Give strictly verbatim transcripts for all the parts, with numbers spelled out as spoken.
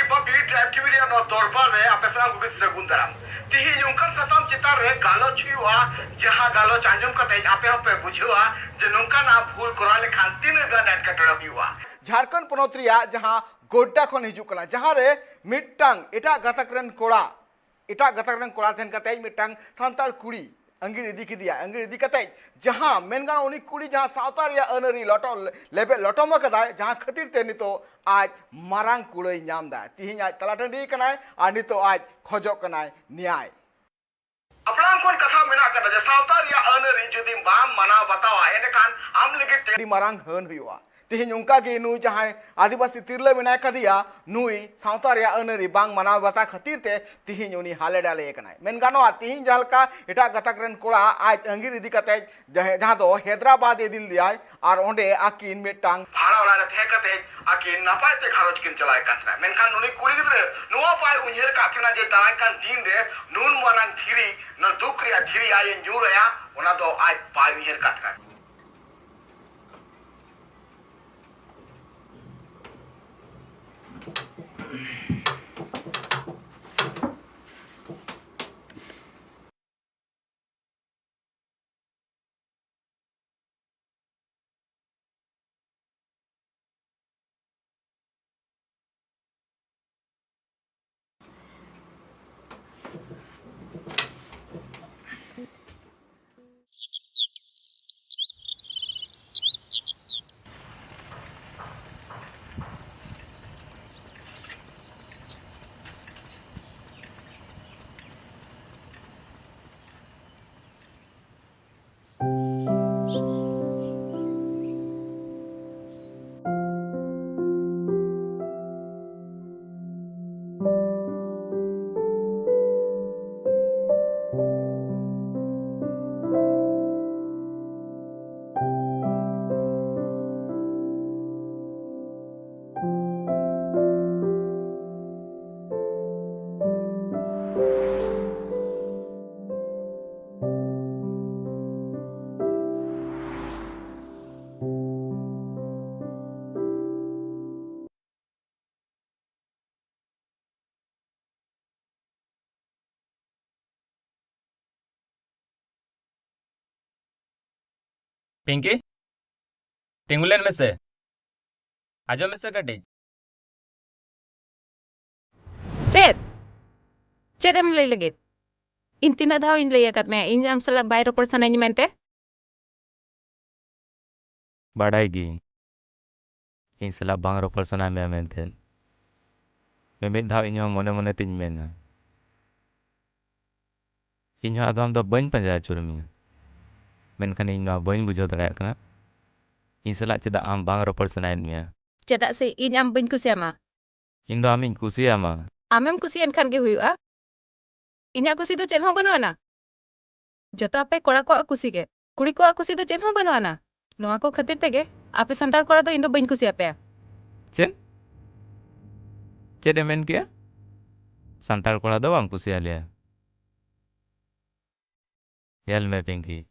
ᱵᱤᱞᱤ tribe TV ᱨᱮᱭᱟᱜ ᱱᱚᱣᱟ ᱫᱚᱨᱵᱟᱨ ᱨᱮ ᱟᱯᱮ ᱥᱟᱱᱟᱢ ᱠᱚᱜᱮ ᱥᱟᱹᱜᱩᱱ ᱫᱟᱨᱟᱢ᱾ ᱛᱤᱦᱤᱧ ᱚᱱᱠᱟᱱ ᱥᱟᱛᱟᱢ ᱪᱮᱛᱟᱱ ᱨᱮ ᱜᱟᱞᱚᱪ ᱦᱩᱭᱩᱜᱼᱟ, ᱡᱟᱦᱟᱸ ᱜᱟᱞᱚᱪ ᱟᱸᱡᱚᱢ ᱠᱟᱛᱮ ᱟᱯᱮ ᱦᱚᱸᱯᱮ ᱵᱩᱡᱷᱟᱹᱣᱟ ᱡᱮ ᱱᱚᱝᱠᱟᱱᱟᱜ ᱵᱷᱩᱞ ᱠᱚᱨᱟᱣ ᱞᱮᱠᱷᱟᱱ ᱛᱤᱱᱟᱹᱜ ᱜᱟᱱ ᱮᱴᱠᱮᱴᱚᱬᱮ ᱦᱩᱭᱩᱜᱼᱟ᱾ ᱡᱷᱟᱲᱠᱷᱚᱸᱰ ᱯᱚᱱᱚᱛ ᱨᱮᱭᱟᱜ ᱡᱟᱦᱟᱸ ᱜᱳᱰᱰᱟ ᱠᱷᱚᱱ ᱦᱤᱡᱩᱜ ᱠᱟᱱᱟ, ᱡᱟᱦᱟᱸ ᱨᱮ ᱢᱤᱫᱴᱟᱝ ᱮᱴᱟᱜ ᱜᱟᱛᱟᱠ ᱨᱮᱱ ᱠᱚᱲᱟ, ᱮᱴᱟᱜ ᱜᱟᱛᱟᱠ ᱨᱮᱱ ᱠᱚᱲᱟ ᱛᱟᱦᱮᱱ ᱠᱟᱛᱮ ᱢᱤᱫᱴᱟᱝ ᱥᱟᱱᱛᱟᱲ ᱠᱩᱲᱤ ᱟᱸᱜᱤᱨ ᱤᱫᱤ ᱠᱮᱫᱮᱭᱟ᱾ ᱟᱸᱜᱤᱨ ᱤᱫᱤ ᱠᱟᱛᱮ ᱡᱟᱦᱟᱸ ᱢᱮᱱ ᱜᱟᱱᱚᱜᱼᱟ, ᱩᱱᱤ ᱠᱩᱲᱤ ᱡᱟᱦᱟᱸ ᱥᱟᱶᱛᱟ ᱨᱮᱭᱟᱜ ᱟᱹᱱ ᱟᱹᱨᱤ ᱞᱚᱴᱚᱢ, ᱞᱮᱵᱮᱫ ᱞᱚᱴᱚᱢ ᱟᱠᱟᱫᱟᱭ, ᱡᱟᱦᱟᱸ ᱠᱷᱟᱹᱛᱤᱨ ᱛᱮ ᱱᱤᱛᱚᱜ ᱟᱡ ᱢᱟᱨᱟᱝ ᱠᱩᱲᱟᱹᱭ ᱧᱟᱢ ᱮᱫᱟ᱾ ᱛᱤᱦᱤᱧ ᱟᱡ ᱛᱟᱞᱟ ᱴᱟᱺᱰᱤ ᱠᱟᱱᱟᱭ ᱟᱨ ᱱᱤᱛᱚᱜ ᱟᱡ ᱠᱷᱚᱡᱚᱜ ᱠᱟᱱᱟᱭ ᱱᱮᱭᱟᱭ᱾ ᱦᱟᱯᱲᱟᱢ ᱠᱷᱚᱱ ᱠᱟᱛᱷᱟ ᱢᱮᱱᱟᱜ ᱠᱟᱫᱟ ᱡᱮ ᱥᱟᱶᱛᱟ ᱨᱮᱭᱟᱜ ᱟᱹᱱ ᱟᱹᱨᱤ ᱡᱩᱫᱤ ᱵᱟᱢ ᱢᱟᱱᱟᱣ ᱵᱟᱛᱟᱣᱟ, ᱮᱸᱰᱮᱠᱷᱟᱱ ᱟᱢ ᱞᱟᱹᱜᱤᱫ ᱛᱮ ᱟᱹᱰᱤ ᱢᱟᱨᱟᱝ ᱦᱟᱹᱱ ᱦᱩᱭᱩᱜᱼᱟ᱾ ᱛᱤᱦᱤᱧ ᱚᱱᱠᱟ ᱜᱮ ᱱᱩᱭ ᱡᱟᱦᱟᱸᱭ ᱟᱹᱫᱤᱵᱟᱹᱥᱤ ᱛᱤᱨᱞᱟᱹ ᱢᱮᱱᱟᱭ ᱠᱟᱫᱮᱭᱟ, ᱱᱩᱭ ᱥᱟᱶᱛᱟ ᱨᱮᱭᱟᱜ ᱟᱹᱱ ᱟᱹᱨᱤ ᱵᱟᱝ ᱢᱟᱱᱟᱣ ᱵᱟᱛᱟᱣ ᱠᱷᱟᱹᱛᱤᱨ ᱛᱮ ᱛᱤᱦᱤᱧ ᱩᱱᱤ ᱦᱟᱞᱮ ᱰᱟᱞᱮ ᱟᱠᱟᱱᱟᱭ᱾ ᱢᱮᱱ ᱜᱟᱱᱚᱜᱼᱟ, ᱛᱤᱦᱤᱧ ᱡᱟᱦᱟᱸ ᱞᱮᱠᱟ ᱮᱴᱟᱜ ᱜᱟᱛᱟᱠ ᱨᱮᱱ ᱠᱚᱲᱟ ᱟᱡ ᱟᱸᱜᱤᱨ ᱤᱫᱤ ᱠᱟᱛᱮ ᱡᱟᱦᱟᱸ, ᱡᱟᱦᱟᱸ ᱫᱚ ᱦᱮᱫᱨᱟᱵᱟᱫ ᱤᱫᱤ ᱞᱮᱫᱮᱭᱟᱭ, ᱟᱨ ᱚᱸᱰᱮ ᱟᱹᱠᱤᱱ ᱢᱤᱫᱴᱟᱝ ᱵᱷᱟᱲᱟ ᱚᱲᱟᱜ ᱨᱮ ᱛᱟᱦᱮᱸ ᱠᱟᱛᱮ ᱟᱹᱠᱤᱱ ᱱᱟᱯᱟᱭ ᱛᱮ ᱜᱷᱟᱨᱚᱸᱡᱽ ᱠᱤᱱ ᱪᱟᱞᱟᱣᱮᱫ ᱠᱟᱱ ᱛᱟᱦᱮᱱᱟ᱾ ᱢᱮᱱᱠᱷᱟᱱ ᱩᱱᱤ ᱠᱩᱲᱤ ᱜᱤᱫᱽᱨᱟᱹ ᱱᱚᱣᱟ ᱵᱟᱭ ᱩᱭᱦᱟᱹᱨ ᱠᱟᱜ ᱛᱟᱦᱮᱱᱟ ᱡᱮ ᱫᱟᱨᱟᱭ ᱠᱟᱱ ᱫᱤᱱ ᱨᱮ ᱱᱩᱱ ᱢᱟᱨᱟᱝ ᱫᱷᱤᱨᱤ, ᱱᱚᱣᱟ ᱫᱩᱠ ᱨᱮᱭᱟᱜ ᱫᱷᱤᱨᱤ ᱟᱡ ᱮ ᱧᱩᱨ ᱟᱭᱟ, ᱚᱱᱟ ᱫᱚ ᱟᱡ ᱵᱟᱭ ᱩᱭᱦᱟᱹᱨ ᱠᱟᱜ ᱛᱟᱦᱮᱱᱟ᱾ ᱯᱤᱝᱠᱤ, ᱛᱤᱸᱜᱩ ᱞᱮᱱ ᱢᱮᱥᱮ᱾ ᱟᱸᱡᱚᱢ ᱢᱮᱥᱮ ᱠᱟᱹᱴᱤᱡ᱾ ᱪᱮᱫ? ᱪᱮᱫ ᱮᱢ ᱞᱟᱹᱭ ᱞᱟᱹᱜᱤᱫ? ᱤᱧ ᱛᱤᱱᱟᱹᱜ ᱫᱷᱟᱣ ᱤᱧ ᱞᱟᱹᱭ ᱟᱠᱟᱫ ᱢᱮᱭᱟ ᱤᱧ ᱟᱢ ᱥᱟᱞᱟᱜ ᱵᱟᱭ ᱨᱚᱯᱚᱲ ᱥᱟᱱᱟᱧ ᱢᱮᱱᱛᱮ? ᱵᱟᱰᱟᱭ ᱜᱤᱭᱟᱹᱧ ᱤᱧ ᱥᱟᱞᱟᱜ ᱵᱟᱝ ᱨᱚᱯᱚᱲ ᱥᱟᱱᱟ ᱢᱮᱭᱟ ᱢᱮᱱᱛᱮ᱾ ᱢᱤᱢᱤᱫ ᱫᱷᱟᱣ ᱤᱧ ᱦᱚᱸ ᱢᱚᱱᱮ ᱢᱚᱱᱮ ᱛᱤᱧ ᱢᱮᱱᱟ, ᱤᱧ ᱦᱚᱸ ᱟᱫᱚ ᱟᱢ ᱫᱚ ᱵᱟᱹᱧ ᱯᱟᱸᱡᱟ ᱟᱹᱪᱩᱨ ᱢᱮᱭᱟ᱾ ᱢᱮᱱᱠᱷᱟᱱ ᱤᱧ ᱱᱚᱣᱟ ᱵᱟᱹᱧ ᱵᱩᱡᱷᱟᱹᱣ ᱫᱟᱲᱮᱭᱟᱜ ᱠᱟᱱᱟ, ᱤᱧ ᱥᱟᱞᱟᱜ ᱪᱮᱫᱟᱜ ᱟᱢ ᱵᱟᱝ ᱨᱚᱯᱚᱲ ᱥᱟᱱᱟᱭᱮᱫ ᱢᱮᱭᱟ? ᱪᱮᱫᱟᱜ ᱥᱮ ᱤᱧ ᱟᱢ ᱵᱟᱹᱧ ᱠᱩᱥᱤᱭᱟᱢᱟ᱾ ᱤᱧ ᱫᱚ ᱟᱢᱤᱧ ᱠᱩᱥᱤᱭᱟᱢᱟ᱾ ᱟᱢᱮᱢ ᱠᱩᱥᱤᱭᱮᱱ ᱠᱷᱟᱱ ᱜᱮ ᱦᱩᱭᱩᱜᱼᱟ᱾ ᱤᱧᱟᱹᱜ ᱠᱩᱥᱤ ᱫᱚ ᱪᱮᱫ ᱦᱚᱸ ᱵᱟᱹᱱᱩᱜ ᱟᱱᱟ᱾ ᱡᱚᱛᱚ ᱟᱯᱮ ᱠᱚᱲᱟ ᱠᱚᱣᱟᱜ ᱠᱩᱥᱤ ᱜᱮ᱾ ᱠᱩᱲᱤ ᱠᱚᱣᱟᱜ ᱠᱩᱥᱤ ᱫᱚ ᱪᱮᱫ ᱦᱚᱸ ᱵᱟᱹᱱᱩᱜ ᱟᱱᱟ᱾ ᱱᱚᱣᱟ ᱠᱚ ᱠᱷᱟᱹᱛᱤᱨ ᱛᱮᱜᱮ ᱟᱯᱮ ᱥᱟᱱᱛᱟᱲ ᱠᱚᱲᱟ ᱫᱚ ᱤᱧ ᱫᱚ ᱵᱟᱹᱧ ᱠᱩᱥᱤᱭᱟᱯᱮᱭᱟ᱾ ᱪᱮᱫ? ᱪᱮᱫ ᱮᱢ ᱢᱮᱱ ᱠᱮᱜᱼᱟ? ᱥᱟᱱᱛᱟᱲ ᱠᱚᱲᱟ ᱫᱚ ᱵᱟᱢ ᱠᱩᱥᱤᱭᱟᱞᱮᱭᱟ? ᱧᱮᱞ ᱢᱮ ᱯᱤᱝᱠᱤ,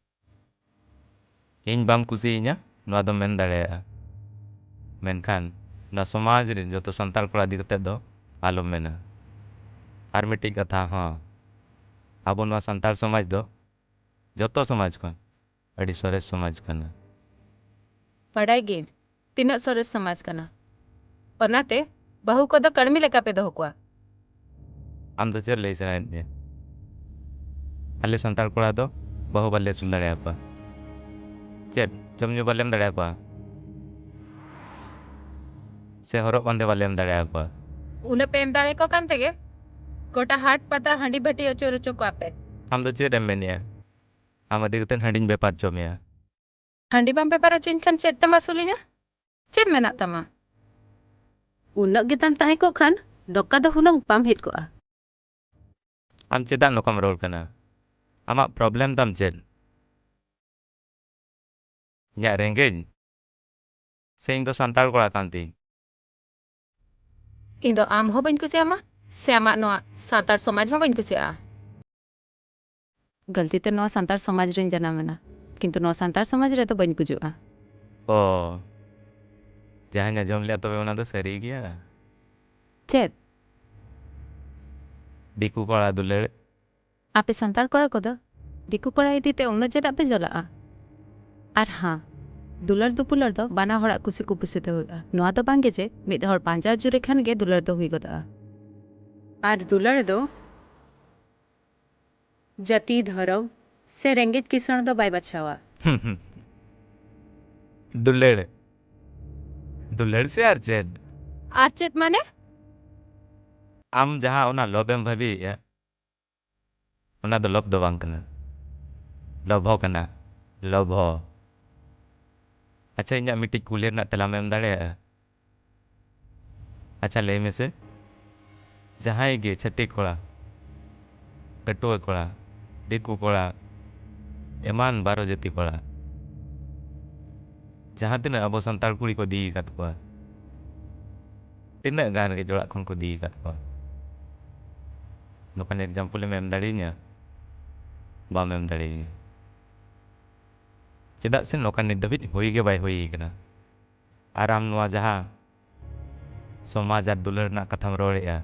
ᱤᱧ ᱵᱟᱢ ᱠᱩᱥᱤᱭᱟᱹᱧᱟ, ᱱᱚᱣᱟ ᱫᱚᱢ ᱢᱮᱱ ᱫᱟᱲᱮᱭᱟᱜᱼᱟ, ᱢᱮᱱᱠᱷᱟᱱ ᱱᱚᱣᱟ ᱥᱚᱢᱟᱡᱽ ᱨᱮᱱ ᱡᱚᱛᱚ ᱥᱟᱱᱛᱟᱲ ᱠᱚᱲᱟ ᱤᱫᱤ ᱠᱟᱛᱮ ᱫᱚ ᱟᱞᱚᱢ ᱢᱮᱱᱟ᱾ ᱟᱨ ᱢᱤᱫᱴᱤᱡ ᱠᱟᱛᱷᱟ ᱦᱚᱸ, ᱟᱵᱚ ᱱᱚᱣᱟ ᱥᱟᱱᱛᱟᱲ ᱥᱚᱢᱟᱡᱽ ᱫᱚ ᱡᱚᱛᱚ ᱥᱚᱢᱟᱡᱽ ᱠᱷᱚᱱ ᱟᱹᱰᱤ ᱥᱚᱨᱮᱥ ᱥᱚᱢᱟᱡᱽ ᱠᱟᱱᱟ᱾ ᱵᱟᱰᱟᱭ ᱜᱤᱭᱟᱹᱧ ᱛᱤᱱᱟᱹᱜ ᱥᱚᱨᱮᱥ ᱥᱚᱢᱟᱡᱽ ᱠᱟᱱᱟ, ᱚᱱᱟᱛᱮ ᱵᱟᱹᱦᱩ ᱠᱚᱫᱚ ᱠᱟᱹᱲᱢᱤ ᱞᱮᱠᱟ ᱯᱮ ᱫᱚᱦᱚ ᱠᱚᱣᱟ᱾ ᱟᱢ ᱫᱚ ᱪᱮᱫ ᱞᱟᱹᱭ ᱥᱟᱱᱟᱭᱮᱫ ᱢᱮᱭᱟ? ᱟᱞᱮ ᱥᱟᱱᱛᱟᱲ ᱠᱚᱲᱟ ᱫᱚ ᱵᱟᱹᱦᱩ ᱵᱟᱞᱮ ᱟᱹᱥᱩᱞ ᱫᱟᱲᱮᱭᱟᱠᱚᱣᱟ᱾ ᱪᱮᱫ ᱡᱚᱢ ᱧᱩ ᱵᱟᱞᱮ ᱮᱢ ᱫᱟᱲᱮᱭᱟᱠᱚᱣᱟ? ᱥᱮ ᱦᱚᱨᱚᱜ ᱵᱟᱸᱫᱮ ᱵᱟᱞᱮ ᱮᱢ ᱫᱟᱲᱮᱭᱟᱠᱚᱣᱟ? ᱩᱱᱟᱹᱜ ᱯᱮ ᱮᱢ ᱫᱟᱲᱮᱭᱟᱠᱚ ᱠᱟᱱ ᱛᱮᱜᱮ ᱜᱚᱴᱟ ᱦᱟᱴ ᱯᱟᱛᱟ ᱦᱟᱺᱰᱤ ᱵᱷᱟᱹᱴᱤ ᱟᱹᱪᱩᱨ ᱦᱚᱪᱚ ᱠᱚᱣᱟ ᱯᱮ᱾ ᱟᱢ ᱫᱚ ᱪᱮᱫ ᱮᱢ ᱢᱮᱱᱮᱜᱼᱟ? ᱟᱢ ᱤᱫᱤ ᱠᱟᱛᱮ ᱦᱟᱺᱰᱤᱧ ᱵᱮᱯᱟᱨ ᱦᱚᱪᱚ ᱢᱮᱭᱟ᱾ ᱦᱟᱺᱰᱤ ᱵᱟᱢ ᱵᱮᱯᱟᱨ ᱦᱚᱪᱚᱧ ᱠᱷᱟᱱ ᱪᱮᱫ ᱛᱮᱢ ᱟᱹᱥᱩᱞᱤᱧᱟ? ᱪᱮᱫ ᱢᱮᱱᱟᱜ ᱛᱟᱢᱟ? ᱩᱱᱟᱹᱜ ᱜᱮᱛᱟᱢ ᱛᱟᱦᱮᱸ ᱠᱚᱜ ᱠᱷᱟᱱ ᱱᱚᱝᱠᱟ ᱫᱚ ᱦᱩᱱᱟᱹᱝ ᱵᱟᱢ ᱦᱮᱡ ᱠᱚᱜᱼᱟ᱾ ᱟᱢ ᱪᱮᱫᱟᱜ ᱱᱚᱝᱠᱟᱢ ᱨᱚᱲ ᱠᱟᱱᱟ? ᱟᱢᱟᱜ problem ᱛᱟᱢ ᱪᱮᱫ? ᱤᱧᱟᱹᱜ ᱨᱮᱸᱜᱮᱡ? ᱥᱮ ᱤᱧ ᱫᱚ ᱥᱟᱱᱛᱟᱲ ᱠᱚᱲᱟ ᱠᱟᱱ ᱛᱤᱧ? ᱤᱧ ᱫᱚ ᱟᱢ ᱦᱚᱸ ᱵᱟᱹᱧ ᱠᱩᱥᱤᱭᱟᱢᱟ, ᱥᱮ ᱟᱢᱟᱜ ᱱᱚᱣᱟ ᱥᱟᱱᱛᱟᱲ ᱥᱚᱢᱟᱡᱽ ᱦᱚᱸ ᱵᱟᱹᱧ ᱠᱩᱥᱤᱭᱟᱜᱼᱟ᱾ ᱜᱟᱹᱞᱛᱤ ᱛᱮ ᱱᱚᱣᱟ ᱥᱟᱱᱛᱟᱲ ᱥᱚᱢᱟᱡᱽ ᱨᱤᱧ ᱡᱟᱱᱟᱢ ᱮᱱᱟ, ᱠᱤᱱᱛᱩ ᱱᱚᱣᱟ ᱥᱟᱱᱛᱟᱲ ᱥᱚᱢᱟᱡᱽ ᱨᱮᱫᱚ ᱵᱟᱹᱧ ᱜᱩᱡᱩᱜᱼᱟ᱾ ᱚ, ᱡᱟᱦᱟᱸᱧ ᱟᱸᱡᱚᱢ ᱞᱮᱫᱼᱟ, ᱛᱚᱵᱮ ᱚᱱᱟ ᱫᱚ ᱥᱟᱹᱨᱤ ᱜᱮᱭᱟ? ᱪᱮᱫ? ᱫᱤᱠᱩ ᱠᱚᱲᱟ ᱫᱩᱞᱟᱹᱲ᱾ ᱟᱯᱮ ᱥᱟᱱᱛᱟᱲ ᱠᱚᱲᱟ ᱠᱚᱫᱚ ᱫᱤᱠᱩ ᱠᱚᱲᱟ ᱤᱫᱤ ᱛᱮ ᱩᱱᱟᱹᱜ ᱪᱮᱫᱟᱜ ᱯᱮ ᱡᱚᱞᱟᱜᱼᱟ? ᱟᱨ ᱦᱟᱸ, ᱫᱩᱞᱟᱹᱲ ᱫᱩᱯᱩᱞᱟᱹᱲ ᱫᱚ ᱵᱟᱱᱟ ᱦᱚᱲᱟᱜ ᱠᱩᱥᱤ ᱠᱩᱯᱩᱥᱤ ᱛᱮ ᱦᱩᱭᱩᱜᱼᱟ᱾ ᱱᱚᱣᱟ ᱫᱚ ᱵᱟᱝ ᱜᱮ ᱡᱮ ᱢᱤᱫ ᱦᱚᱲ ᱯᱟᱸᱡᱟ ᱟᱹᱪᱩᱨᱮ ᱠᱷᱟᱱ ᱜᱮ ᱫᱩᱞᱟᱹᱲ ᱫᱚ ᱦᱩᱭ ᱜᱚᱫᱚᱜᱼᱟ᱾ ᱟᱨ ᱫᱩᱞᱟᱹᱲ ᱫᱚ ᱡᱟᱹᱛᱤ, ᱫᱷᱚᱨᱚᱢ ᱥᱮ ᱨᱮᱸᱜᱮᱡ ᱠᱤᱥᱟᱹᱬ ᱫᱚ ᱵᱟᱭ ᱵᱟᱪᱷᱟᱣᱟ᱾ ᱦᱩᱸ, ᱦᱩᱸ᱾ ᱫᱩᱞᱟᱹᱲ᱾ ᱫᱩᱞᱟᱹᱲ ᱥᱮ ᱟᱨ ᱪᱮᱫ? ᱟᱨ ᱪᱮᱫ ᱢᱟᱱᱮ? ᱟᱢ ᱡᱟᱦᱟᱸ ᱚᱱᱟ ᱞᱚᱵᱷ ᱮᱢ ᱵᱷᱟᱹᱵᱤᱭᱮᱫᱼᱟ, ᱚᱱᱟ ᱫᱚ ᱞᱚᱵᱷ ᱫᱚ ᱵᱟᱝ ᱠᱟᱱᱟ, ᱞᱚᱵᱷᱚ ᱠᱟᱱᱟ, ᱞᱚᱵᱷᱚ᱾ ᱟᱪᱪᱷᱟ, ᱤᱧᱟᱹᱜ ᱢᱤᱫᱴᱤᱡ ᱠᱩᱞᱤ ᱨᱮᱱᱟᱜ ᱛᱮᱞᱟᱢ ᱮᱢ ᱫᱟᱲᱮᱭᱟᱜᱼᱟ? ᱟᱪᱪᱷᱟ, ᱞᱟᱹᱭ ᱢᱮᱥᱮ, ᱡᱟᱦᱟᱸᱭ ᱜᱮ ᱪᱷᱟᱹᱛᱤᱠ ᱠᱚᱲᱟ, ᱠᱟᱹᱴᱩᱣᱟᱹ ᱠᱚᱲᱟ, ᱫᱤᱠᱩ ᱠᱚᱲᱟ, ᱮᱢᱟᱱ ᱵᱟᱨᱚ ᱡᱟᱹᱛᱤ ᱠᱚᱲᱟ, ᱡᱟᱦᱟᱸ ᱛᱤᱱᱟᱹᱜ ᱟᱵᱚ ᱥᱟᱱᱛᱟᱲ ᱠᱩᱲᱤ ᱠᱚ ᱤᱫᱤ ᱟᱠᱟᱫ ᱠᱚᱣᱟ, ᱛᱤᱱᱟᱹᱜ ᱜᱟᱱ ᱨᱮᱸᱜᱮᱡ ᱚᱲᱟᱜ ᱠᱷᱚᱱ ᱠᱚ ᱤᱫᱤ ᱟᱠᱟᱫ ᱠᱚᱣᱟ? ᱱᱚᱝᱠᱟᱱ example ᱮᱢ ᱮᱢ ᱫᱟᱲᱮᱭᱟᱹᱧᱟ? ᱵᱟᱢ ᱮᱢ ᱫᱟᱲᱮᱭᱟᱹᱧᱟ᱾ ᱪᱮᱫᱟᱜ ᱥᱮ ᱱᱚᱝᱠᱟᱱ ᱱᱤᱛ ᱫᱷᱟᱹᱵᱤᱡ ᱦᱩᱭ ᱜᱮ ᱵᱟᱭ ᱦᱩᱭ ᱟᱠᱟᱱᱟ᱾ ᱟᱨ ᱟᱢ ᱱᱚᱣᱟ ᱡᱟᱦᱟᱸ ᱥᱚᱢᱟᱡᱽ ᱟᱨ ᱫᱩᱞᱟᱹᱲ ᱨᱮᱱᱟᱜ ᱠᱟᱛᱷᱟᱢ ᱨᱚᱲᱮᱫᱼᱟ,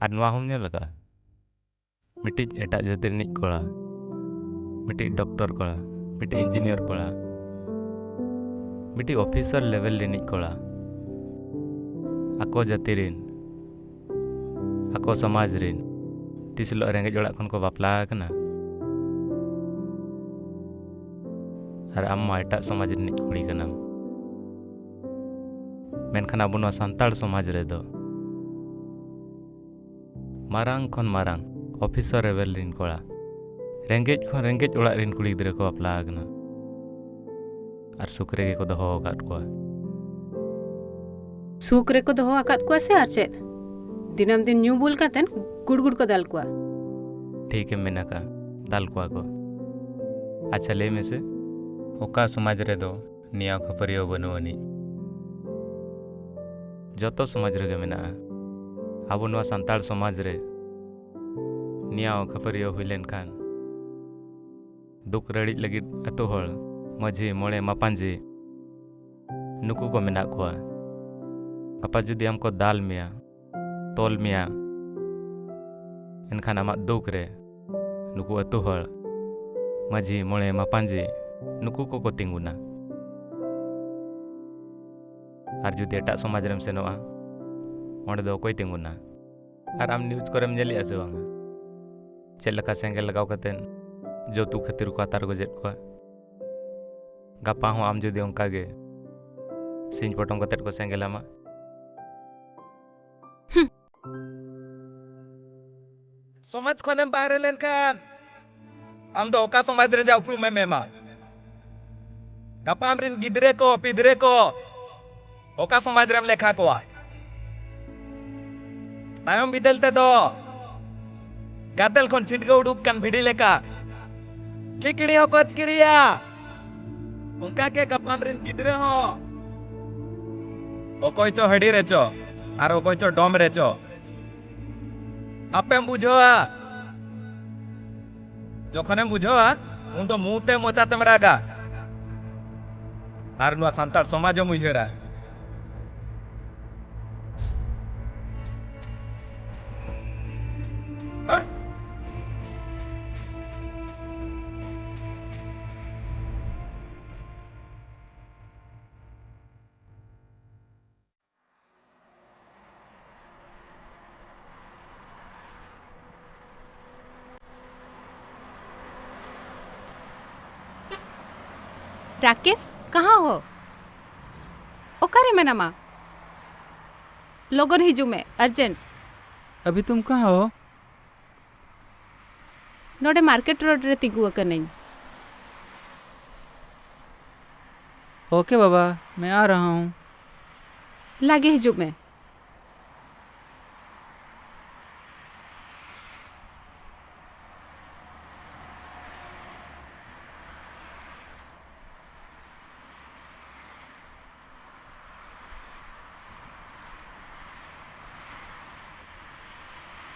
ᱟᱨ ᱱᱚᱣᱟ ᱦᱚᱸᱢ ᱧᱮᱞ ᱟᱠᱟᱫᱼᱟ? ᱢᱤᱫᱴᱤᱡ ᱮᱴᱟᱜ ᱡᱟᱹᱛᱤ ᱨᱤᱱᱤᱡ ᱠᱚᱲᱟ, ᱢᱤᱫᱴᱤᱡ ᱰᱚᱠᱴᱚᱨ ᱠᱚᱲᱟ, ᱢᱤᱫᱴᱤᱡ ᱤᱧᱡᱤᱱᱤᱭᱟᱨ ᱠᱚᱲᱟ, ᱢᱤᱫᱴᱤᱡ ᱚᱯᱷᱤᱥᱟᱨ ᱞᱮᱵᱮᱞ ᱨᱤᱱᱤᱡ ᱠᱚᱲᱟ, ᱟᱠᱚ ᱡᱟᱹᱛᱤ ᱨᱤᱱ, ᱟᱠᱚ ᱥᱚᱢᱟᱡᱽ ᱨᱤᱱ, ᱛᱤᱥ ᱦᱤᱞᱳᱜ ᱨᱮᱸᱜᱮᱡ ᱚᱲᱟᱜ ᱠᱷᱚᱱ ᱠᱚ ᱵᱟᱯᱞᱟ ᱟᱠᱟᱱᱟ? ᱟᱨ ᱟᱢ ᱢᱟ ᱮᱴᱟᱜ ᱥᱚᱢᱟᱡᱽ ᱨᱤᱱᱤᱡ ᱠᱩᱲᱤ ᱠᱟᱱᱟᱢ᱾ ᱢᱮᱱᱠᱷᱟᱱ ᱟᱵᱚ ᱱᱚᱣᱟ ᱥᱟᱱᱛᱟᱲ ᱥᱚᱢᱟᱡᱽ ᱨᱮᱫᱚ ᱢᱟᱨᱟᱝ ᱠᱷᱚᱱ ᱢᱟᱨᱟᱝ ᱚᱯᱷᱤᱥᱟᱨ ᱞᱮᱵᱮᱞ ᱨᱤᱱ ᱠᱚᱲᱟ, ᱨᱮᱸᱜᱮᱡ ᱠᱷᱚᱱ ᱨᱮᱸᱜᱮᱡ ᱚᱲᱟᱜ ᱨᱤᱱ ᱠᱩᱲᱤ ᱜᱤᱫᱽᱨᱟᱹ ᱠᱚ ᱵᱟᱯᱞᱟ ᱟᱠᱟᱱᱟ ᱟᱨ ᱥᱩᱠ ᱨᱮᱜᱮ ᱠᱚ ᱫᱚᱦᱚ ᱟᱠᱟᱫ ᱠᱚᱣᱟ᱾ ᱥᱩᱠ ᱨᱮᱠᱚ ᱫᱚᱦᱚ ᱟᱠᱟᱫ ᱠᱚᱣᱟ ᱥᱮ ᱟᱨ ᱪᱮᱫ? ᱫᱤᱱᱟᱹᱢ ᱫᱤᱱ ᱧᱩ ᱵᱩᱞ ᱠᱟᱛᱮᱱ ᱜᱩᱲᱜᱩᱲ ᱠᱚ ᱫᱟᱞ ᱠᱚᱣᱟ᱾ ᱴᱷᱤᱠ ᱮᱢ ᱢᱮᱱ ᱟᱠᱟᱫ, ᱫᱟᱞ ᱠᱚᱣᱟ ᱠᱚ᱾ ᱟᱪᱪᱷᱟ, ᱞᱟᱹᱭ ᱢᱮᱥᱮ, ᱚᱠᱟ ᱥᱚᱢᱟᱡᱽ ᱨᱮᱫᱚ ᱱᱮᱭᱟᱣ ᱠᱷᱟᱹᱯᱟᱹᱨᱤᱭᱟᱹᱣ ᱵᱟᱹᱱᱩᱜ ᱟᱹᱱᱤᱡ? ᱡᱚᱛᱚ ᱥᱚᱢᱟᱡᱽ ᱨᱮᱜᱮ ᱢᱮᱱᱟᱜᱼᱟ᱾ ᱟᱵᱚ ᱱᱚᱣᱟ ᱥᱟᱱᱛᱟᱲ ᱥᱚᱢᱟᱡᱽ ᱨᱮ ᱱᱮᱭᱟᱣ ᱠᱷᱟᱹᱯᱟᱹᱨᱤᱭᱟᱹᱣ ᱦᱩᱭ ᱞᱮᱱᱠᱷᱟᱱ, ᱫᱩᱠ ᱨᱟᱹᱲᱤᱡ ᱞᱟᱹᱜᱤᱫ ᱟᱹᱛᱩ ᱦᱚᱲ, ᱢᱟᱹᱡᱷᱤ, ᱢᱚᱬᱮ, ᱢᱟᱯᱟᱧᱡᱤ, ᱱᱩᱠᱩ ᱠᱚ ᱢᱮᱱᱟᱜ ᱠᱚᱣᱟ᱾ ᱜᱟᱯᱟ ᱡᱩᱫᱤ ᱟᱢ ᱠᱚ ᱫᱟᱞ ᱢᱮᱭᱟ, ᱛᱚᱞ ᱢᱮᱭᱟ, ᱮᱱᱠᱷᱟᱱ ᱟᱢᱟᱜ ᱫᱩᱠ ᱨᱮ ᱱᱩᱠᱩ ᱟᱹᱛᱩ ᱦᱚᱲ ᱢᱟᱹᱡᱷᱤ, ᱢᱚᱬᱮ, ᱢᱟᱯᱟᱧᱡᱤ, ᱱᱩᱠᱩ ᱠᱚᱠᱚ ᱛᱤᱸᱜᱩᱱᱟ᱾ ᱟᱨ ᱡᱩᱫᱤ ᱮᱴᱟᱜ ᱥᱚᱢᱟᱡᱽ ᱨᱮᱢ ᱥᱮᱱᱚᱜᱼᱟ, ᱚᱸᱰᱮ ᱫᱚ ᱚᱠᱚᱭ ᱛᱤᱸᱜᱩᱱᱟ? ᱟᱨ ᱟᱢ ᱱᱤᱭᱩᱡᱽ ᱠᱚᱨᱮᱢ ᱧᱮᱞᱮᱜᱼᱟ ᱥᱮ ᱵᱟᱝᱟ? ᱪᱮᱫ ᱞᱮᱠᱟ ᱥᱮᱸᱜᱮᱞ ᱞᱟᱜᱟᱣ ᱠᱟᱛᱮ ᱡᱚᱛᱩ ᱠᱷᱟᱹᱛᱤᱨ ᱠᱚ ᱟᱛᱟᱨ ᱜᱚᱡᱮᱫ ᱠᱚᱣᱟ᱾ ᱜᱟᱯᱟ ᱦᱚᱸ ᱟᱢ ᱡᱩᱫᱤ ᱚᱱᱠᱟ ᱜᱮ ᱥᱤᱧ ᱯᱚᱴᱚᱢ ᱠᱟᱛᱮ ᱠᱚ ᱥᱮᱸᱜᱮᱞ ᱟᱢᱟ᱾ ᱦᱩᱸ᱾ ᱥᱚᱢᱟᱡᱽ ᱠᱷᱚᱱᱮᱢ ᱵᱟᱦᱨᱮ ᱞᱮᱱᱠᱷᱟᱱ ᱟᱢ ᱫᱚ ᱚᱠᱟ ᱥᱚᱢᱟᱡᱽ ᱨᱮ ᱡᱟ ᱩᱯᱨᱩᱢᱮᱢ ᱮᱢᱟ? ᱜᱟᱯᱟ ᱟᱢᱨᱮᱱ ᱜᱤᱫᱽᱨᱟᱹ ᱠᱚ, ᱯᱤᱫᱽᱨᱟᱹ ᱠᱚ ᱚᱠᱟ ᱥᱚᱢᱟᱡᱽ ᱨᱮᱢ ᱞᱮᱠᱷᱟ ᱠᱚᱣᱟ? ᱛᱟᱭᱚᱢ ᱵᱤᱫᱟᱹᱞ ᱛᱮᱫᱚ ᱜᱟᱫᱮᱞ ᱠᱷᱚᱱ ᱪᱷᱤᱴᱠᱟᱹᱣ ᱩᱰᱩᱠ ᱠᱟᱱ ᱵᱷᱤᱰᱤ ᱞᱮᱠᱟ ᱠᱷᱤᱠᱲᱤ ᱦᱚᱸᱠᱚ ᱟᱹᱛᱠᱤᱨᱮᱭᱟ᱾ ᱚᱱᱠᱟ ᱜᱮ ᱜᱟᱯᱟ ᱟᱢᱨᱮᱱ ᱜᱤᱫᱽᱨᱟᱹ ᱦᱚᱸ ᱚᱠᱚᱭ ᱪᱚ ᱦᱟᱹᱰᱤ ᱨᱮᱪᱚ ᱟᱨ ᱚᱠᱚᱭ ᱪᱚ ᱰᱚᱢ ᱨᱮᱪᱚ᱾ ᱟᱯᱮᱢ ᱵᱩᱡᱷᱟᱹᱣᱟ, ᱡᱚᱠᱷᱚᱱᱮᱢ ᱵᱩᱡᱷᱟᱹᱣᱟ, ᱩᱱ ᱫᱚ ᱢᱩ ᱛᱮ ᱢᱚᱪᱟ ᱛᱮᱢ ᱨᱟᱜᱟ ᱟᱨ ᱱᱚᱣᱟ ᱥᱟᱱᱛᱟᱲ ᱥᱚᱢᱟᱡᱽ ᱮᱢ ᱩᱭᱦᱟᱹᱨᱟ᱾ राकेश, कहाँ हो? ᱚᱠᱟᱨᱮ ᱢᱮᱱᱟᱢᱟ? ᱞᱚᱜᱚᱱ ᱦᱤᱡᱩᱜ ᱢᱮ, urgent᱾ अभी तुम कहाँ हो? ᱱᱚᱰᱮ ᱢᱟᱨᱠᱮᱴ ᱨᱳᱰ ᱨᱮ ᱛᱤᱸᱜᱩ ᱟᱠᱟᱱᱟᱹᱧ᱾ ओके बाबा, मैं आ रहा हूँ। ᱞᱟᱜᱮ ᱦᱤᱡᱩᱜ ᱢᱮ᱾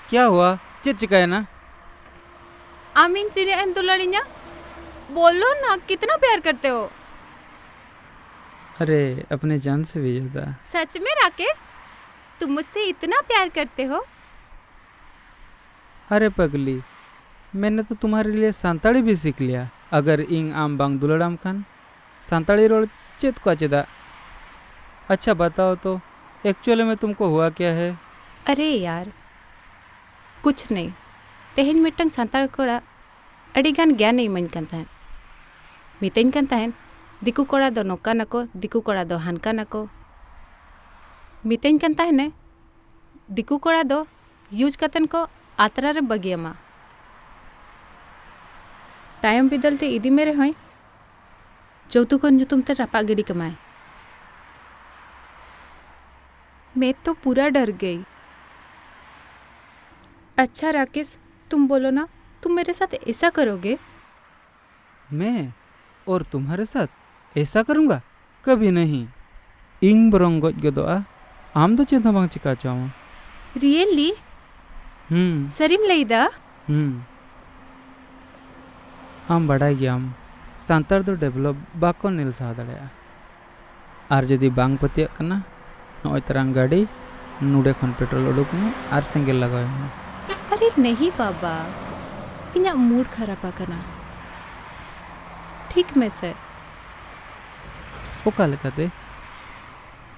क्या हुआ? ᱪᱮᱫ ᱪᱤᱠᱟᱹᱭᱮᱱᱟ? ᱟᱢ ᱤᱧ ᱛᱤᱱᱟᱹᱜ ᱮᱢ ᱫᱩᱞᱟᱹᱲᱤᱧᱟ? बोलो ना, कितना प्यार करते हो? अरे, अपने जान से भी ज्यादा। सच में राकेश, तुम मुझसे इतना प्यार करते हो? अरे पगली, मैंने तो तुम्हारे लिए संताड़ी भी सीख लिया। अगर ᱤᱧ ᱟᱢ ᱵᱟᱝ ᱫᱩᱞᱟᱹᱲᱟᱢ ᱠᱷᱟᱱ, ᱥᱟᱱᱛᱟᱲᱤ ᱨᱚᱲ ᱪᱮᱫ ᱠᱚᱣᱟ ᱪᱮᱫᱟᱜ? अच्छा बताओ तो, एक्चुअल में तुमको हुआ क्या है? अरे यार, कुछ नहीं। ᱛᱮᱦᱮᱧ ᱢᱤᱫᱴᱟᱝ ᱥᱟᱱᱛᱟᱲ ᱠᱚᱲᱟ ᱟᱹᱰᱤ ᱜᱟᱱ ᱜᱮᱭᱟᱱᱮ ᱤᱢᱟᱹᱧ ᱠᱟᱱ ᱛᱟᱦᱮᱸᱫ᱾ ᱢᱤᱛᱟᱹᱧ ᱠᱟᱱ ᱛᱟᱦᱮᱸᱫ, ᱫᱤᱠᱩ ᱠᱚᱲᱟ ᱫᱚ ᱱᱚᱝᱠᱟ ᱱᱟᱠᱚ, ᱫᱤᱠᱩ ᱠᱚᱲᱟ ᱫᱚ ᱦᱟᱱᱠᱟ ᱱᱟᱠᱚ᱾ ᱢᱤᱛᱟᱹᱧ ᱠᱟᱱ ᱛᱟᱦᱮᱱᱮ, ᱫᱤᱠᱩ ᱠᱚᱲᱟ ᱫᱚ use ᱠᱟᱛᱮᱱ ᱠᱚ ᱟᱛᱨᱟ ᱨᱮ ᱵᱟᱹᱜᱤᱭᱟᱢᱟ᱾ ᱛᱟᱭᱚᱢ ᱵᱤᱫᱟᱹᱞ ᱛᱮ ᱤᱫᱤ ᱢᱮ ᱨᱮᱦᱚᱸᱭ, ᱡᱚᱣᱛᱩᱠᱚᱨ ᱧᱩᱛᱩᱢ ᱛᱮ ᱨᱟᱯᱟᱜ ᱜᱤᱰᱤ ᱠᱟᱢᱟᱭ᱾ मैं तो पूरा डर गई। अच्छा राकेश, तुम बोलो ना, तुम मेरे साथ ऐसा करोगे? मैं? और तुम्हारे साथ ऐसा करूँगा? कभी नहीं। ᱤᱧ ᱵᱚᱨᱚᱝ ᱜᱚᱡ ᱜᱚᱫᱚᱜᱼᱟ, ᱟᱢ ᱫᱚ ᱪᱮᱫ ᱦᱚᱸ ᱵᱟᱝ ᱪᱤᱠᱟ ᱦᱚᱪᱚᱣᱟᱢᱟ᱾ Really? ᱦᱩᱸ᱾ ᱥᱟᱹᱨᱤᱢ ᱞᱟᱹᱭᱫᱟ? ᱦᱩᱸ᱾ ᱟᱢ ᱵᱟᱰᱟᱭ ᱜᱮᱭᱟᱢ, ᱥᱟᱱᱛᱟᱲ ᱫᱚ develop ᱵᱟᱠᱚ ᱧᱮᱞ ᱥᱟᱦᱟᱣ ᱫᱟᱲᱮᱭᱟᱜᱼᱟ᱾ ᱟᱨ ᱡᱩᱫᱤ ᱵᱟᱝ ᱯᱟᱹᱛᱭᱟᱹᱜ ᱠᱟᱱᱟ, ᱱᱚᱜᱼᱚᱭ ᱛᱟᱨᱟᱝ ᱜᱟᱹᱰᱤ ᱱᱚᱰᱮ ᱠᱷᱚᱱ petrol ᱩᱰᱩᱠ ᱢᱮ ᱟᱨ ᱥᱮᱸᱜᱮᱞ ᱞᱟᱜᱟᱣ ᱢᱮ᱾ ᱟᱨᱮ ᱱᱟᱦᱤ ᱵᱟᱵᱟ, ᱤᱧᱟᱹᱜ mood ᱠᱷᱟᱨᱟᱯ ᱟᱠᱟᱱᱟ᱾ ᱴᱷᱤᱠ ᱢᱮᱥᱮ᱾ ᱚᱠᱟ ᱞᱮᱠᱟᱛᱮ?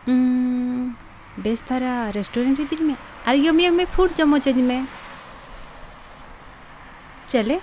ᱩᱸ, ᱵᱮᱥ ᱫᱷᱟᱨᱟ restaurant ᱤᱫᱤᱧ ᱢᱮ ᱟᱨ yummy yummy food ᱡᱚᱢ ᱦᱚᱪᱚᱧ ᱢᱮ᱾ ᱪᱚᱞᱮ᱾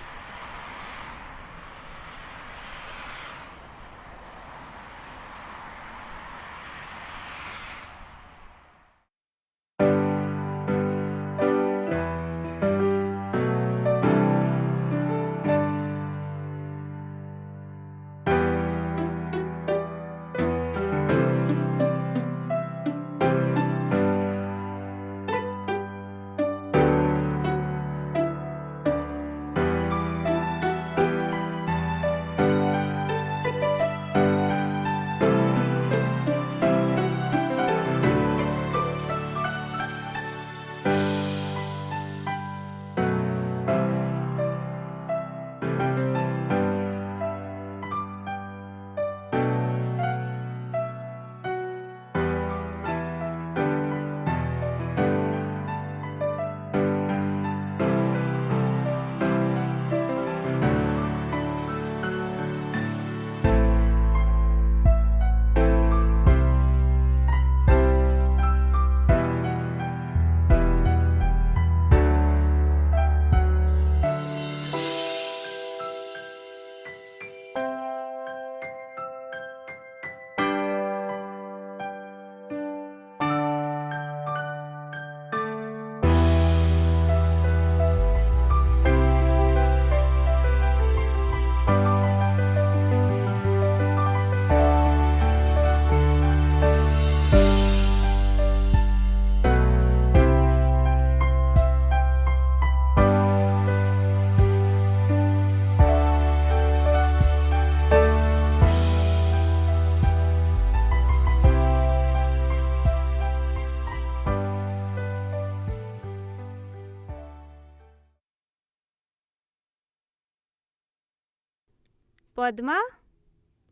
ᱯᱚᱫᱢᱟ?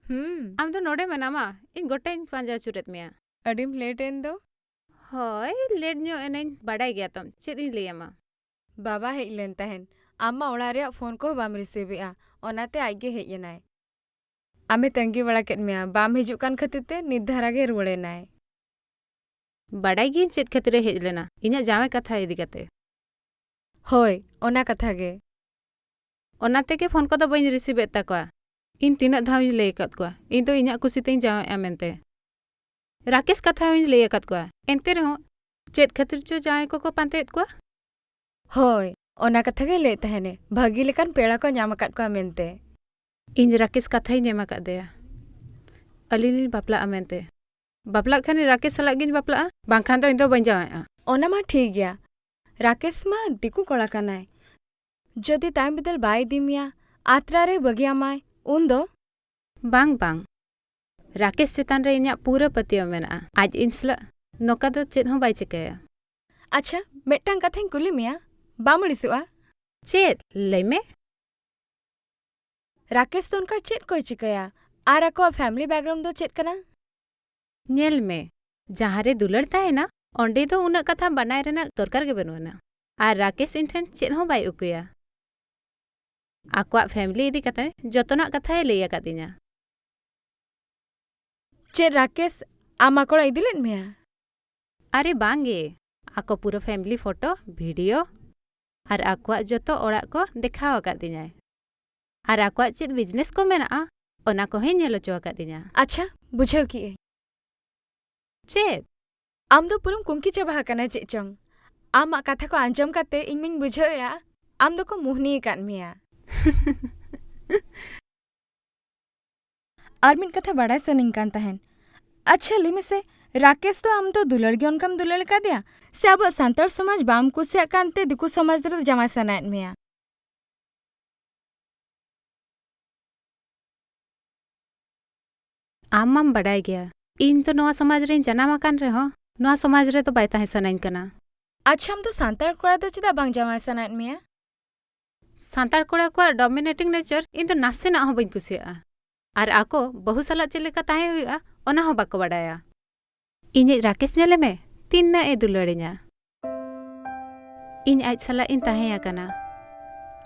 ᱦᱩᱸ᱾ ᱟᱢ ᱫᱚ ᱱᱚᱰᱮ ᱢᱮᱱᱟᱢᱟ? ᱤᱧ ᱜᱚᱴᱟᱧ ᱯᱟᱸᱡᱟ ᱟᱹᱪᱩᱨᱮᱫ ᱢᱮᱭᱟ᱾ ᱟᱹᱰᱤᱢ ᱞᱮᱴ ᱮᱱ ᱫᱚ᱾ ᱦᱳᱭ, ᱞᱮᱴ ᱧᱚᱜ ᱮᱱᱟᱹᱧ, ᱵᱟᱰᱟᱭ ᱜᱮᱭᱟ ᱛᱚᱢ᱾ ᱪᱮᱫ ᱤᱧ ᱞᱟᱹᱭ ᱟᱢᱟ? ᱵᱟᱵᱟ ᱦᱮᱡ ᱞᱮᱱ ᱛᱟᱦᱮᱱ᱾ ᱟᱢ ᱢᱟ ᱚᱲᱟᱜ ᱨᱮᱭᱟᱜ ᱯᱷᱳᱱ ᱠᱚᱦᱚᱸ ᱵᱟᱢ ᱨᱤᱥᱤᱵᱷ ᱮᱜᱼᱟ, ᱚᱱᱟᱛᱮ ᱟᱡ ᱜᱮ ᱦᱮᱡ ᱮᱱᱟᱭ᱾ ᱟᱢᱮ ᱛᱟᱺᱜᱤ ᱵᱟᱲᱟ ᱠᱮᱫ ᱢᱮᱭᱟ, ᱵᱟᱢ ᱦᱤᱡᱩᱜ ᱠᱟᱱ ᱠᱷᱟᱹᱛᱤᱨ ᱛᱮ ᱱᱤᱛ ᱫᱷᱟᱨᱟ ᱜᱮ ᱨᱩᱣᱟᱹᱲ ᱮᱱᱟᱭ᱾ ᱵᱟᱰᱟᱭ ᱜᱤᱭᱟᱹᱧ ᱪᱮᱫ ᱠᱷᱟᱹᱛᱤᱨ ᱮ ᱦᱮᱡ ᱞᱮᱱᱟ, ᱤᱧᱟᱹᱜ ᱡᱟᱶᱟᱭ ᱠᱟᱛᱷᱟ ᱤᱫᱤ ᱠᱟᱛᱮ᱾ ᱦᱳᱭ, ᱚᱱᱟ ᱠᱟᱛᱷᱟ ᱜᱮ᱾ ᱚᱱᱟ ᱛᱮᱜᱮ ᱯᱷᱳᱱ ᱠᱚᱫᱚ ᱵᱟᱹᱧ ᱨᱤᱥᱤᱵᱷ ᱮᱫ ᱛᱟᱠᱚᱣᱟ᱾ ᱤᱧ ᱛᱤᱱᱟᱹᱜ ᱫᱷᱟᱣ ᱤᱧ ᱞᱟᱹᱭ ᱟᱠᱟᱫ ᱠᱚᱣᱟ, ᱤᱧ ᱫᱚ ᱤᱧᱟᱹᱜ ᱠᱩᱥᱤ ᱛᱤᱧ ᱡᱟᱶᱟᱭᱚᱜᱼᱟ ᱢᱮᱱᱛᱮ᱾ ᱨᱟᱠᱮᱥ ᱠᱟᱛᱷᱟ ᱦᱚᱸᱧ ᱞᱟᱹᱭ ᱟᱠᱟᱫ ᱠᱚᱣᱟ, ᱮᱱᱛᱮ ᱨᱮᱦᱚᱸ ᱪᱮᱫ ᱠᱷᱟᱹᱛᱤᱨ ᱪᱚ ᱡᱟᱶᱟᱭ ᱠᱚᱠᱚ ᱯᱟᱱᱛᱮᱭᱮᱫ ᱠᱚᱣᱟ? ᱦᱳᱭ, ᱚᱱᱟ ᱠᱟᱛᱷᱟ ᱜᱮ ᱞᱟᱹᱭᱮᱫ ᱛᱟᱦᱮᱱᱮ, ᱵᱷᱟᱹᱜᱤ ᱞᱮᱠᱟᱱ ᱯᱮᱲᱟ ᱠᱚ ᱧᱟᱢ ᱟᱠᱟᱫ ᱠᱚᱣᱟ ᱢᱮᱱᱛᱮ᱾ ᱤᱧ ᱨᱟᱠᱮᱥ ᱠᱟᱛᱷᱟᱧ ᱮᱢ ᱟᱠᱟᱫ ᱫᱮᱭᱟ, ᱟᱹᱞᱤᱧ ᱞᱤᱧ ᱵᱟᱯᱞᱟᱜᱼᱟ ᱢᱮᱱᱛᱮ᱾ ᱵᱟᱯᱞᱟᱜ ᱠᱷᱟᱱᱤᱧ ᱨᱟᱠᱮᱥ ᱥᱟᱞᱟᱜ ᱜᱤᱧ ᱵᱟᱯᱞᱟᱜᱼᱟ, ᱵᱟᱝᱠᱷᱟᱱ ᱫᱚ ᱤᱧ ᱫᱚ ᱵᱟᱹᱧ ᱡᱟᱶᱟᱭᱚᱜᱼᱟ᱾ ᱚᱱᱟ ᱢᱟ ᱴᱷᱤᱠ ᱜᱮᱭᱟ, ᱨᱟᱠᱮᱥ ᱢᱟ ᱫᱤᱠᱩ ᱠᱚᱲᱟ ᱠᱟᱱᱟᱭ᱾ ᱡᱩᱫᱤ ᱛᱟᱭᱚᱢ ᱵᱤᱫᱟᱹᱞ ᱵᱟᱭ ᱤᱫᱤ ᱢᱮᱭᱟ, ᱟᱛᱨᱟ ᱨᱮ ᱵᱟᱹᱜᱤᱭᱟᱢᱟᱭ, ᱩᱱᱫᱚ? ᱵᱟᱝ, ᱵᱟᱝ᱾ ᱨᱟᱠᱮᱥ ᱪᱮᱛᱟᱱ ᱨᱮ ᱤᱧᱟᱹᱜ ᱯᱩᱨᱟᱹ ᱯᱟᱹᱛᱭᱟᱹᱣ ᱢᱮᱱᱟᱜᱼᱟ᱾ ᱟᱡ ᱤᱧ ᱥᱟᱞᱟᱜ ᱱᱚᱝᱠᱟ ᱫᱚ ᱪᱮᱫ ᱦᱚᱸ ᱵᱟᱭ ᱪᱤᱠᱟᱹᱭᱟ᱾ ᱟᱪᱪᱷᱟ, ᱢᱤᱫᱴᱟᱝ ᱠᱟᱛᱷᱟᱧ ᱠᱩᱞᱤ ᱢᱮᱭᱟ, ᱵᱟᱢ ᱟᱹᱲᱤᱥᱚᱜᱼᱟ? ᱪᱮᱫ? ᱞᱟᱹᱭ ᱢᱮ᱾ ᱨᱟᱠᱮᱥ ᱫᱚ ᱚᱱᱠᱟ ᱪᱮᱫ ᱠᱚᱭ ᱪᱤᱠᱟᱹᱭᱟ? ᱟᱨ ᱟᱠᱚᱣᱟᱜ family background ᱫᱚ ᱪᱮᱫ ᱠᱟᱱᱟ? ᱧᱮᱞ ᱢᱮ, ᱡᱟᱦᱟᱸ ᱨᱮ ᱫᱩᱞᱟᱹᱲ ᱛᱟᱦᱮᱱᱟ, ᱚᱸᱰᱮ ᱫᱚ ᱩᱱᱟᱹᱜ ᱠᱟᱛᱷᱟ ᱵᱟᱰᱟᱭ ᱨᱮᱱᱟᱜ ᱫᱚᱨᱠᱟᱨ ᱜᱮ ᱵᱟᱹᱱᱩᱜ ᱟᱱᱟ᱾ ᱟᱨ ᱨᱟᱠᱮᱥ ᱤᱧ ᱴᱷᱮᱱ ᱪᱮᱫ ᱦᱚᱸ ᱵᱟᱭ ᱩᱠᱩᱭᱟ᱾ ᱟᱠᱚᱣᱟᱜ family ᱤᱫᱤ ᱠᱟᱛᱮ ᱡᱚᱛᱚᱱᱟᱜ ᱠᱟᱛᱷᱟᱭ ᱞᱟᱹᱭ ᱟᱠᱟᱫᱤᱧᱟ᱾ ᱪᱮᱫ ᱨᱟᱠᱮᱥ ᱟᱢ ᱟᱠᱚ ᱚᱲᱟᱜ ᱤᱫᱤ ᱞᱮᱫ ᱢᱮᱭᱟ? ᱟᱨᱮ ᱵᱟᱝ ᱜᱮ, ᱟᱠᱚ ᱯᱩᱨᱟᱹ family photo, video ᱟᱨ ᱟᱠᱚᱣᱟᱜ ᱡᱚᱛᱚ ᱚᱲᱟᱜ ᱠᱚ ᱫᱮᱠᱷᱟᱣ ᱟᱠᱟᱫᱤᱧᱟᱭ᱾ ᱟᱨ ᱟᱠᱚᱣᱟᱜ ᱪᱮᱫ business ᱠᱚ ᱢᱮᱱᱟᱜᱼᱟ, ᱚᱱᱟ ᱠᱚᱦᱚᱸᱭ ᱧᱮᱞ ᱦᱚᱪᱚ ᱟᱠᱟᱫᱤᱧᱟ᱾ ᱟᱪᱪᱷᱟ, ᱵᱩᱡᱷᱟᱹᱣ ᱠᱮᱜᱼᱟᱹᱧ᱾ ᱪᱮᱫ? ᱟᱢ ᱫᱚ ᱯᱩᱨᱟᱹᱢ ᱠᱩᱝᱠᱤ ᱪᱟᱵᱟ ᱟᱠᱟᱱᱟ ᱪᱮᱫ ᱪᱚᱝ? ᱟᱢᱟᱜ ᱠᱟᱛᱷᱟ ᱠᱚ ᱟᱸᱡᱚᱢ ᱠᱟᱛᱮ ᱤᱧ ᱢᱟᱧ ᱵᱩᱡᱷᱟᱹᱣᱮᱜᱼᱟ, ᱟᱢ ᱫᱚᱠᱚ ᱢᱩᱦᱱᱤ ᱟᱠᱟᱫ ᱢᱮᱭᱟ᱾ ᱟᱨ ᱢᱤᱫ ᱠᱟᱛᱷᱟ ᱵᱟᱲᱟᱭ ᱥᱟᱱᱟᱧ ᱠᱟᱱ ᱛᱟᱦᱮᱸᱱ᱾ ᱟᱪᱪᱷᱟ, ᱞᱟᱹᱭ ᱢᱮᱥᱮ, ᱨᱟᱠᱮᱥ ᱫᱚ ᱟᱢ ᱫᱚ ᱫᱩᱞᱟᱹᱲ ᱜᱮ ᱚᱱᱠᱟᱢ ᱫᱩᱞᱟᱹᱲ ᱟᱠᱟᱫᱮᱭᱟ? ᱥᱮ ᱟᱵᱚᱣᱟᱜ ᱥᱟᱱᱛᱟᱲ ᱥᱚᱢᱟᱡᱽ ᱵᱟᱢ ᱠᱩᱥᱤᱭᱟᱜ ᱠᱟᱱᱛᱮ ᱫᱤᱠᱩ ᱥᱚᱢᱟᱡᱽ ᱨᱮᱫᱚ ᱡᱟᱶᱟᱭ ᱥᱟᱱᱟᱭᱮᱫ ᱢᱮᱭᱟ? ᱟᱢ ᱢᱟᱢ ᱵᱟᱰᱟᱭ ᱜᱮᱭᱟ, ᱤᱧ ᱫᱚ ᱱᱚᱣᱟ ᱥᱚᱢᱟᱡᱽ ᱨᱤᱧ ᱡᱟᱱᱟᱢ ᱟᱠᱟᱱ ᱨᱮᱦᱚᱸ, ᱱᱚᱣᱟ ᱥᱚᱢᱟᱡᱽ ᱨᱮᱫᱚ ᱵᱟᱭ ᱛᱟᱦᱮᱸ ᱥᱟᱱᱟᱧ ᱠᱟᱱᱟ᱾ ᱟᱪᱪᱷᱟ, ᱟᱢ ᱫᱚ ᱥᱟᱱᱛᱟᱲ ᱠᱚᱲᱟ ᱫᱚ ᱪᱮᱫᱟᱜ ᱵᱟᱝ ᱡᱟᱶᱟᱭ ᱥᱟᱱᱟᱭᱮᱫ ᱢᱮᱭᱟ? ᱥᱟᱱᱛᱟᱲ ᱠᱚᱲᱟ ᱠᱚᱣᱟᱜ dominating nature ᱤᱧ ᱫᱚ ᱱᱟᱥᱮᱱᱟᱜ ᱦᱚᱸ ᱵᱟᱹᱧ ᱠᱩᱥᱤᱭᱟᱜᱼᱟ᱾ ᱟᱨ ᱟᱠᱚ ᱵᱟᱹᱦᱩ ᱥᱟᱞᱟᱜ ᱪᱮᱫ ᱞᱮᱠᱟ ᱛᱟᱦᱮᱸ ᱦᱩᱭᱩᱜᱼᱟ, ᱚᱱᱟ ᱦᱚᱸ ᱵᱟᱠᱚ ᱵᱟᱰᱟᱭᱟ᱾ ᱤᱧᱤᱡ ᱨᱟᱠᱮᱥ ᱧᱮᱞᱮ ᱢᱮ, ᱛᱤᱱᱟᱹᱜ ᱮ ᱫᱩᱞᱟᱹᱲᱤᱧᱟ᱾ ᱤᱧ ᱟᱡ ᱥᱟᱞᱟᱜ ᱤᱧ ᱛᱟᱦᱮᱸ ᱟᱠᱟᱱᱟ᱾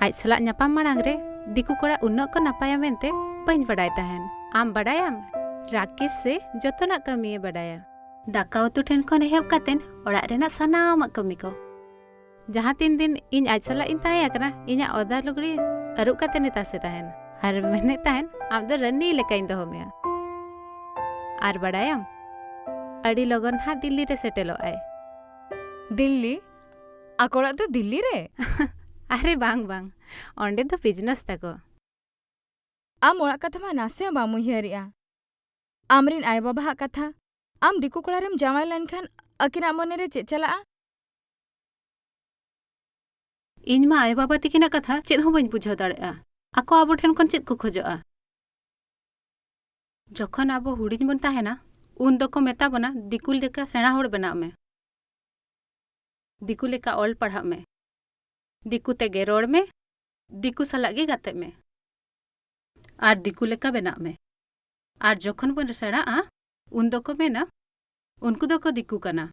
ᱟᱡ ᱥᱟᱞᱟᱜ ᱧᱟᱯᱟᱢ ᱢᱟᱲᱟᱝ ᱨᱮ ᱫᱤᱠᱩ ᱠᱚᱲᱟ ᱩᱱᱟᱹᱜ ᱠᱚ ᱱᱟᱯᱟᱭᱟ ᱢᱮᱱᱛᱮ ᱵᱟᱹᱧ ᱵᱟᱰᱟᱭ ᱛᱟᱦᱮᱱ᱾ ᱟᱢ ᱵᱟᱰᱟᱭᱟᱢ, ᱨᱟᱠᱮᱥ ᱥᱮ ᱡᱚᱛᱚᱱᱟᱜ ᱠᱟᱹᱢᱤᱭᱮ ᱵᱟᱰᱟᱭᱟ᱾ ᱫᱟᱠᱟ ᱩᱛᱩ ᱴᱷᱮᱱ ᱠᱷᱚᱱ ᱮᱦᱚᱵ ᱠᱟᱛᱮᱱ ᱚᱲᱟᱜ ᱨᱮᱱᱟᱜ ᱥᱟᱱᱟᱢᱟᱜ ᱠᱟᱹᱢᱤ ᱠᱚ᱾ ᱡᱟᱦᱟᱸ ᱛᱤᱱ ᱫᱤᱱ ᱤᱧ ᱟᱡ ᱥᱟᱞᱟᱜ ᱤᱧ ᱛᱟᱦᱮᱸ ᱟᱠᱟᱱᱟ, ᱤᱧᱟᱹᱜ ᱚᱫᱟ ᱞᱩᱜᱽᱲᱤ ᱟᱹᱨᱩᱵ ᱠᱟᱛᱮ ᱮ ᱛᱟᱥᱮ ᱛᱟᱦᱮᱱ ᱟᱨ ᱢᱮᱱᱮᱫ ᱛᱟᱦᱮᱱ, "ᱟᱢ ᱫᱚ ᱨᱟᱹᱱᱤ ᱞᱮᱠᱟᱧ ᱫᱚᱦᱚ ᱢᱮᱭᱟ᱾" ᱟᱨ ᱵᱟᱲᱟᱭᱟᱢ, ᱟᱹᱰᱤ ᱞᱚᱜᱚᱱ ᱦᱟᱸᱜ ᱫᱤᱞᱞᱤ ᱨᱮ ᱥᱮᱴᱮᱞᱚᱜ ᱟᱭ᱾ ᱫᱤᱞᱞᱤ? ᱟᱠᱚ ᱚᱲᱟᱜ ᱫᱚ ᱫᱤᱞᱞᱤ ᱨᱮ? ᱟᱨᱮ ᱵᱟᱝ, ᱵᱟᱝ, ᱚᱸᱰᱮ ᱫᱚ ᱵᱤᱡᱽᱱᱮᱥ ᱛᱟᱠᱚ᱾ ᱟᱢ ᱚᱲᱟᱜ ᱠᱟᱛᱷᱟ ᱢᱟ ᱱᱟᱥᱮ ᱦᱚᱸ ᱵᱟᱢ ᱩᱭᱦᱟᱹᱨᱮᱜᱼᱟ᱾ ᱟᱢᱨᱤᱱ ᱟᱭᱳ ᱵᱟᱵᱟᱣᱟᱜ ᱠᱟᱛᱷᱟ, ᱟᱢ ᱫᱤᱠᱩ ᱠᱚᱲᱟ ᱨᱮᱢ ᱡᱟᱶᱟᱭ ᱞᱮᱱᱠᱷᱟᱱ ᱟᱹᱠᱤᱱᱟᱜ ᱢᱚᱱᱮ ᱨᱮ ᱪᱮᱫ ᱪᱟᱞᱟᱜᱼᱟ? ᱤᱧ ᱢᱟ ᱟᱭᱳ ᱵᱟᱵᱟ ᱛᱤᱠᱤᱱᱟᱜ ᱠᱟᱛᱷᱟ ᱪᱮᱫ ᱦᱚᱸ ᱵᱟᱹᱧ ᱵᱩᱡᱷᱟᱹᱣ ᱫᱟᱲᱮᱭᱟᱜᱼᱟ᱾ ᱟᱠᱚ ᱟᱵᱚ ᱴᱷᱮᱱ ᱠᱷᱚᱱ ᱪᱮᱫ ᱠᱚ ᱠᱷᱚᱡᱚᱜᱼᱟ? ᱡᱚᱠᱷᱚᱱ ᱟᱵᱚ ᱦᱩᱰᱤᱧ ᱵᱚᱱ ᱛᱟᱦᱮᱱᱟ, ᱩᱱ ᱫᱚᱠᱚ ᱢᱮᱛᱟ ᱵᱚᱱᱟ, "ᱫᱤᱠᱩ ᱞᱮᱠᱟ ᱥᱮᱬᱟ ᱦᱚᱲ ᱵᱮᱱᱟᱜ ᱢᱮ, ᱫᱤᱠᱩ ᱞᱮᱠᱟ ᱚᱞ ᱯᱟᱲᱦᱟᱜ ᱢᱮ, ᱫᱤᱠᱩ ᱛᱮᱜᱮ ᱨᱚᱲ ᱢᱮ, ᱫᱤᱠᱩ ᱥᱟᱞᱟᱜ ᱜᱮ ᱜᱟᱛᱮᱜ ᱢᱮ, ᱟᱨ ᱫᱤᱠᱩ ᱞᱮᱠᱟ ᱵᱮᱱᱟᱜ ᱢᱮ᱾" ᱟᱨ ᱡᱚᱠᱷᱚᱱ ᱵᱚᱱ ᱥᱮᱬᱟᱜᱼᱟ, ᱩᱱ ᱫᱚᱠᱚ ᱢᱮᱱᱟ, "ᱩᱱᱠᱩ ᱫᱚᱠᱚ ᱫᱤᱠᱩ ᱠᱟᱱᱟ,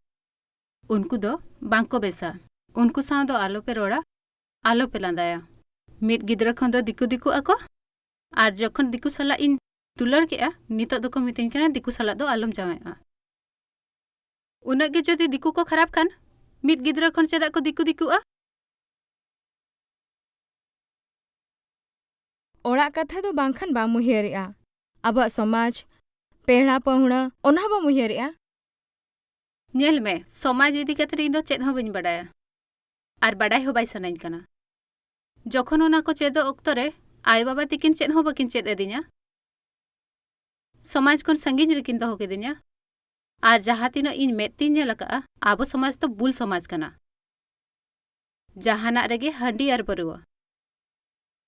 ᱩᱱᱠᱩ ᱫᱚ ᱵᱟᱝᱠᱚ ᱵᱮᱥᱟ, ᱩᱱᱠᱩ ᱥᱟᱶ ᱫᱚ ᱟᱞᱚᱯᱮ ᱨᱚᱲᱟ, ᱟᱞᱚᱯᱮ ᱞᱟᱸᱫᱟᱭᱟ᱾" ᱢᱤᱫ ᱜᱤᱫᱽᱨᱟᱹ ᱠᱷᱚᱱ ᱫᱚ ᱫᱤᱠᱩ ᱫᱤᱠᱩᱜ ᱟᱠᱚ, ᱟᱨ ᱡᱚᱠᱷᱚᱱ ᱫᱤᱠᱩ ᱥᱟᱞᱟᱜ ᱤᱧ ᱫᱩᱞᱟᱹᱲ ᱠᱮᱜᱼᱟ, ᱱᱤᱛᱚᱜ ᱫᱚᱠᱚ ᱢᱤᱛᱟᱹᱧ ᱠᱟᱱᱟ, "ᱫᱤᱠᱩ ᱥᱟᱞᱟᱜ ᱫᱚ ᱟᱞᱚᱢ ᱡᱟᱶᱟᱭᱚᱜᱼᱟ᱾" ᱩᱱᱟᱹᱜ ᱜᱮ ᱡᱩᱫᱤ ᱫᱤᱠᱩ ᱠᱚ ᱠᱷᱟᱨᱟᱯ ᱠᱷᱟᱱ, ᱢᱤᱫ ᱜᱤᱫᱽᱨᱟᱹ ᱠᱷᱚᱱ ᱪᱮᱫᱟᱜ ᱠᱚ ᱫᱤᱠᱩ ᱫᱤᱠᱩᱜᱼᱟ? ᱚᱲᱟᱜ ᱠᱟᱛᱷᱟ ᱫᱚ ᱵᱟᱝᱠᱷᱟᱱ ᱵᱟᱢ ᱩᱭᱦᱟᱹᱨᱮᱜᱼᱟ᱾ ᱟᱵᱚᱣᱟᱜ ᱥᱚᱢᱟᱡᱽ, ᱯᱮᱲᱟ ᱯᱟᱹᱦᱲᱟᱹ, ᱚᱱᱟ ᱦᱚᱸ ᱵᱟᱢ ᱩᱭᱦᱟᱹᱨᱮᱜᱼᱟ᱾ ᱧᱮᱞ ᱢᱮ, ᱥᱚᱢᱟᱡᱽ ᱤᱫᱤ ᱠᱟᱛᱮ ᱤᱧ ᱫᱚ ᱪᱮᱫ ᱦᱚᱸ ᱵᱟᱹᱧ ᱵᱟᱰᱟᱭᱟ᱾ ᱟᱨ ᱵᱟᱰᱟᱭ ᱦᱚᱸ ᱵᱟᱭ ᱥᱟᱱᱟᱧ ᱠᱟᱱᱟ᱾ ᱡᱚᱠᱷᱚᱱ ᱚᱱᱟ ᱠᱚ ᱪᱮᱫᱚᱜ ᱚᱠᱛᱚ ᱨᱮ ᱟᱭᱳ ᱵᱟᱵᱟ ᱛᱤᱠᱤᱱ ᱪᱮᱫ ᱦᱚᱸ ᱵᱟᱹᱠᱤᱱ ᱪᱮᱫ ᱟᱹᱫᱤᱧᱟ, ᱥᱚᱢᱟᱡᱽ ᱠᱷᱚᱱ ᱥᱟᱺᱜᱤᱧ ᱨᱮᱠᱤᱱ ᱫᱚᱦᱚ ᱠᱤᱫᱤᱧᱟ᱾ ᱟᱨ ᱡᱟᱦᱟᱸ ᱛᱤᱱᱟᱹᱜ ᱤᱧ ᱢᱮᱫ ᱛᱤᱧ ᱧᱮᱞ ᱟᱠᱟᱫᱼᱟ, ᱟᱵᱚ ᱥᱚᱢᱟᱡᱽ ᱫᱚ ᱵᱩᱞ ᱥᱚᱢᱟᱡᱽ ᱠᱟᱱᱟ᱾ ᱡᱟᱦᱟᱱᱟᱜ ᱨᱮᱜᱮ ᱦᱟᱺᱰᱤ ᱟᱨ ᱯᱟᱹᱨᱣᱟᱹ᱾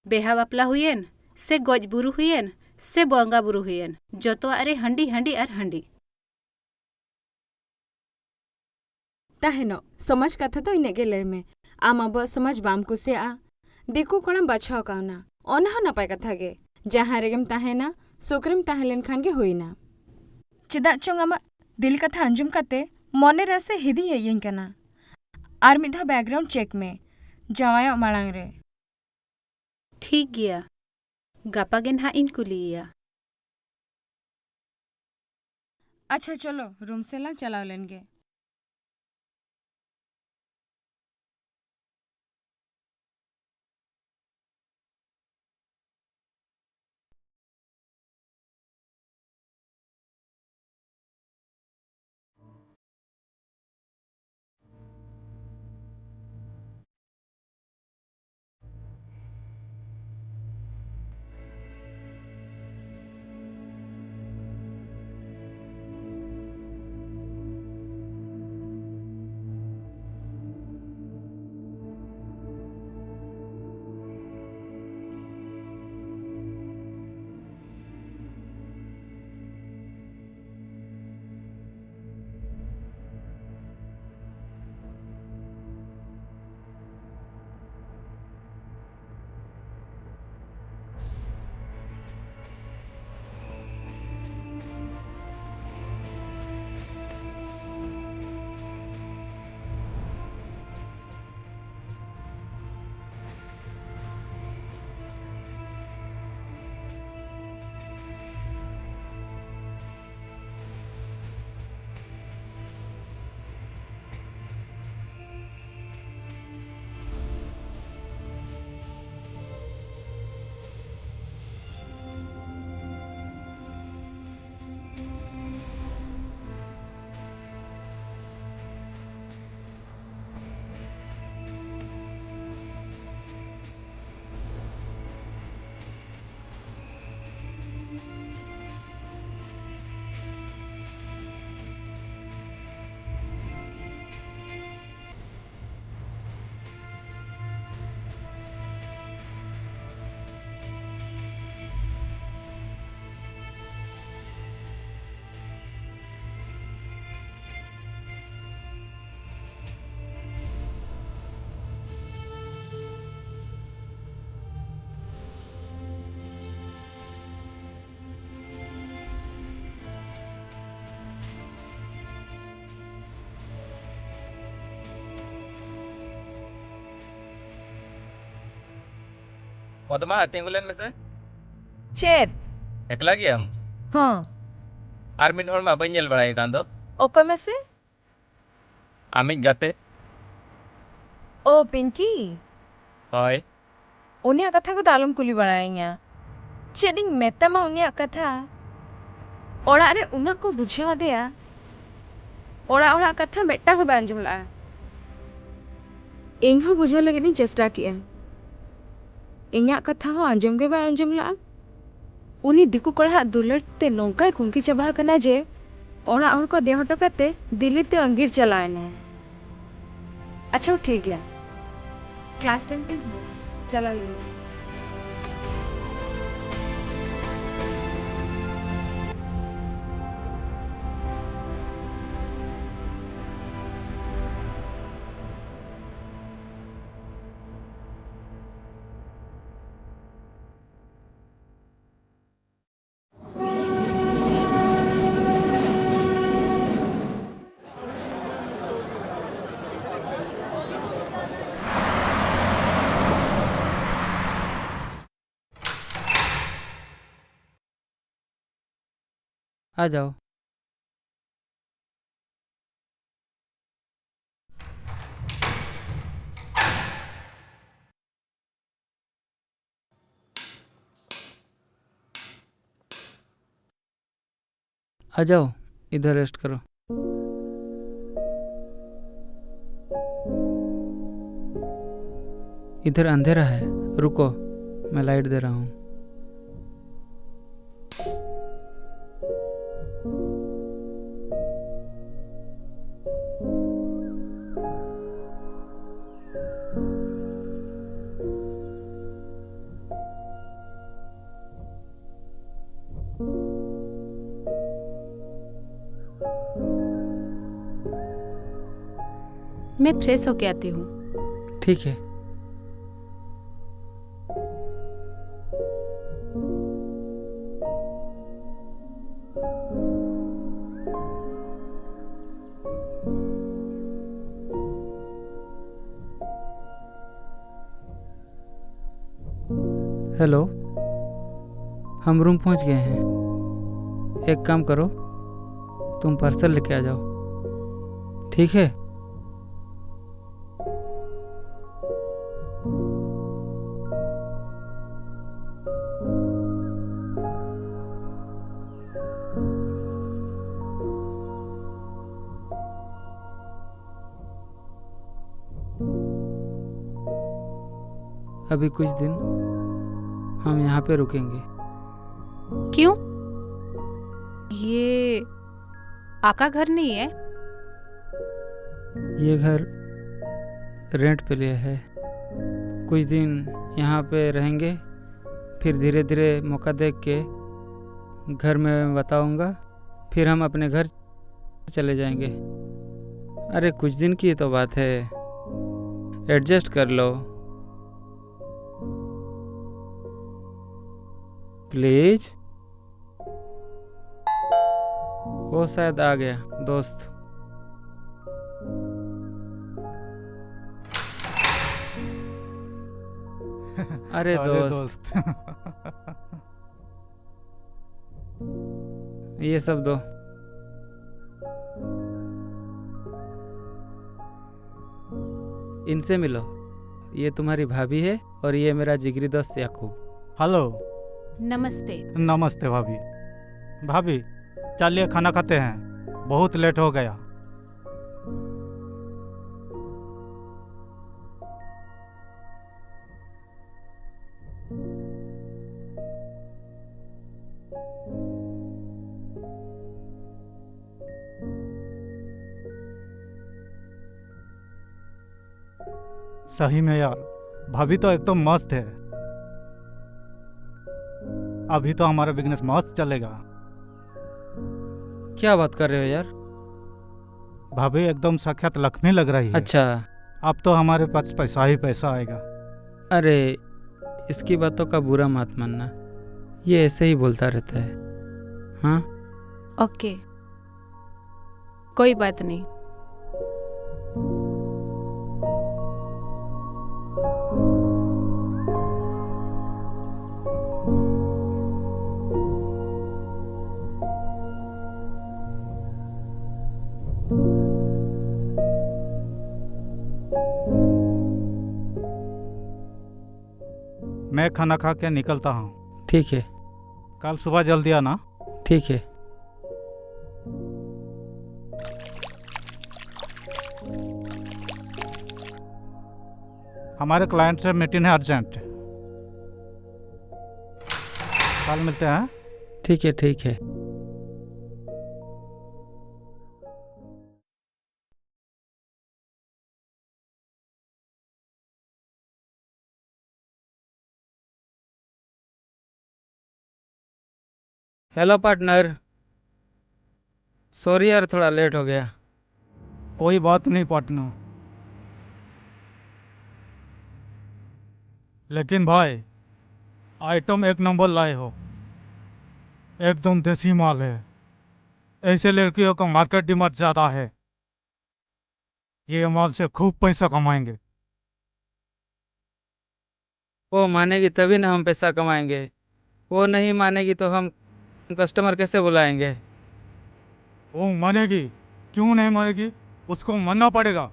ᱵᱮᱦᱟ ᱵᱟᱯᱞᱟ ᱦᱩᱭᱮᱱ, ᱥᱮ ᱜᱚᱡ ᱵᱩᱨᱩ ᱦᱩᱭᱮᱱ, ᱥᱮ ᱵᱚᱸᱜᱟ ᱵᱩᱨᱩ ᱦᱩᱭᱮᱱ, ᱡᱚᱛᱚᱣᱟᱜ ᱨᱮ ᱦᱟᱺᱰᱤ, ᱦᱟᱺᱰᱤ ᱟᱨ ᱦᱟᱺᱰᱤ᱾ ᱛᱟᱦᱮᱱᱚᱜ, ᱥᱚᱢᱟᱡᱽ ᱠᱟᱛᱷᱟ ᱫᱚ ᱤᱱᱟᱹᱜ ᱜᱮ ᱞᱟᱹᱭ ᱢᱮ᱾ ᱟᱢ ᱟᱵᱚᱣᱟᱜ ᱥᱚᱢᱟᱡᱽ ᱵᱟᱢ ᱠᱩᱥᱤᱭᱟᱜᱼᱟ, ᱫᱤᱠᱩ ᱠᱚᱲᱟᱢ ᱵᱟᱪᱷᱟᱣ ᱠᱟᱣᱱᱟ, ᱚᱱᱟ ᱦᱚᱸ ᱱᱟᱯᱟᱭ ᱠᱟᱛᱷᱟ ᱜᱮ᱾ ᱡᱟᱦᱟᱸ ᱨᱮᱜᱮᱢ ᱛᱟᱦᱮᱱᱟ, ᱥᱩᱠ ᱨᱮᱢ ᱛᱟᱦᱮᱸ ᱞᱮᱱ ᱠᱷᱟᱱ ᱜᱮ ᱦᱩᱭᱱᱟ᱾ ᱪᱮᱫᱟᱜ ᱪᱚᱝ ᱟᱢᱟᱜ ᱫᱤᱞ ᱠᱟᱛᱷᱟ ᱟᱸᱡᱚᱢ ᱠᱟᱛᱮ ᱢᱚᱱᱮ ᱨᱮ ᱥᱮ ᱦᱤᱫᱤᱧ ᱦᱮᱡ ᱟᱹᱧ ᱠᱟᱱᱟ᱾ ᱟᱨ ᱢᱤᱫ ᱫᱷᱟᱣ background check ᱢᱮ ᱡᱟᱶᱟᱭᱚᱜ ᱢᱟᱲᱟᱝ ᱨᱮ᱾ ᱴᱷᱤᱠ ᱜᱮᱭᱟ, ᱜᱟᱯᱟ ᱜᱮ ᱱᱟᱦᱟᱜ ᱤᱧ ᱠᱩᱞᱤᱭᱮᱭᱟ᱾ ᱟᱪᱪᱷᱟ, ᱪᱚᱞᱚ, room ᱥᱮᱫ ᱞᱟᱝ ᱪᱟᱞᱟᱣ ᱞᱮᱱ ᱜᱮ᱾ ᱯᱚᱫᱢᱟ, ᱛᱤᱸᱜᱩ ᱞᱮᱱ ᱢᱮᱥᱮ᱾ ᱪᱮᱫ? ᱮᱠᱞᱟ ᱜᱮᱭᱟᱢ? ᱦᱚᱸ᱾ ᱟᱨ ᱢᱤᱫ ᱦᱚᱲ ᱢᱟ ᱵᱟᱹᱧ ᱧᱮᱞ ᱵᱟᱲᱟᱭᱮ ᱠᱟᱱ ᱫᱚ᱾ ᱚᱠᱚᱭ ᱢᱮᱥᱮ? ᱟᱢᱤᱡ ᱜᱟᱛᱮ᱾ ᱳ, ᱯᱤᱝᱠᱤ? ᱦᱳᱭ᱾ ᱩᱱᱤᱭᱟᱜ ᱠᱟᱛᱷᱟ ᱠᱚᱫᱚ ᱟᱞᱚᱢ ᱠᱩᱞᱤ ᱵᱟᱲᱟᱭᱤᱧᱟ᱾ ᱪᱮᱫ ᱤᱧ ᱢᱮᱛᱟᱢᱟ ᱩᱱᱤᱭᱟᱜ ᱠᱟᱛᱷᱟ? ᱚᱲᱟᱜ ᱨᱮ ᱩᱱᱟᱹᱜ ᱠᱚ ᱵᱩᱡᱷᱟᱹᱣ ᱟᱫᱮᱭᱟ, ᱚᱲᱟᱜ ᱦᱚᱲᱟᱜ ᱠᱟᱛᱷᱟ ᱢᱤᱫᱴᱟᱝ ᱦᱚᱸ ᱵᱟᱭ ᱟᱸᱡᱚᱢ ᱞᱟᱜᱼᱟ᱾ ᱤᱧ ᱦᱚᱸ ᱵᱩᱡᱷᱟᱹᱣ ᱞᱟᱹᱜᱤᱫ ᱤᱧ ᱪᱮᱥᱴᱟ ᱠᱮᱜᱼᱟ, ᱤᱧᱟᱹᱜ ᱠᱟᱛᱷᱟ ᱦᱚᱸ ᱟᱸᱡᱚᱢ ᱜᱮ ᱵᱟᱭ ᱟᱸᱡᱚᱢ ᱞᱟᱜᱼᱟ᱾ ᱩᱱᱤ ᱫᱤᱠᱩ ᱠᱚᱲᱟᱣᱟᱜ ᱫᱩᱞᱟᱹᱲ ᱛᱮ ᱱᱚᱝᱠᱟᱭ ᱠᱩᱝᱠᱤ ᱪᱟᱵᱟ ᱟᱠᱟᱱᱟ ᱡᱮ ᱚᱲᱟᱜ ᱦᱚᱲ ᱠᱚ ᱫᱮᱭᱟ ᱦᱚᱴᱚ ᱠᱟᱛᱮ ᱫᱤᱞᱞᱤ ᱛᱮ ᱟᱸᱜᱤᱨ ᱪᱟᱞᱟᱣ ᱮᱱᱟᱭ᱾ ᱟᱪᱪᱷᱟ, ᱴᱷᱤᱠ ᱜᱮᱭᱟ, ᱠᱞᱟᱥ ᱴᱟᱭᱤᱢ ᱛᱮ ᱪᱟᱞᱟᱣ ᱞᱮᱱᱟ᱾ आ जाओ। आ जाओ, इधर रेस्ट करो। इधर अंधेरा है, रुको, मैं लाइट दे रहा हूँ। मैं फ्रेश होके आती हूँ। ठीक है। हेलो, हम रूम पहुंच गए हैं। एक काम करो, तुम पार्सल लेके आ जाओ, ठीक है? अभी कुछ दिन हम यहाँ पे रुकेंगे। क्यों? ये आपका घर नहीं है? ये घर रेंट पे लिया है। कुछ दिन यहाँ पे रहेंगे, फिर धीरे धीरे मौका देख के घर में बताऊंगा, फिर हम अपने घर चले जाएंगे। अरे, कुछ दिन की तो बात है, एडजस्ट कर लो प्लीज। वो शायद आ गया दोस्त। अरे अरे दोस्त, दोस्त। ये सब दो, इनसे मिलो। ये तुम्हारी भाभी है और ये मेरा जिगरी दोस्त याकूब। हेलो। नमस्ते। नमस्ते भाभी। भाभी, चलिए खाना खाते हैं, बहुत लेट हो गया। सही में यार, भाभी तो एकदम मस्त है। अभी तो हमारा बिजनेस मस्त चलेगा। क्या बात कर रहे हो यार? भाभी एकदम साक्षात लक्ष्मी लग रही है। अच्छा। अब तो हमारे पास पैसा ही पैसा आएगा। अरे, इसकी बातों का बुरा मत मानना, ये ऐसे ही बोलता रहता है। हाँ। ओके, कोई बात नहीं। मैं खाना खा के निकलता हूँ। ठीक है। कल सुबह जल्दी आना। ठीक है। हमारे क्लाइंट से मीटिंग है अर्जेंट। कल मिलते हैं। ठीक है, ठीक है। हेलो पार्टनर, सॉरी यार, थोड़ा लेट हो गया। कोई बात नहीं पार्टनर, लेकिन भाई, आइटम एक नंबर लाए हो, एकदम देसी माल है। ऐसे लड़कियों का मार्केट डिमांड ज़्यादा है। ये माल से खूब पैसा कमाएंगे। वो मानेगी तभी ना हम पैसा कमाएंगे। वो नहीं मानेगी तो हम कस्टमर कैसे बुलाएंगे? वो मानेगी, क्यों नहीं मानेगी? उसको मानना पड़ेगा,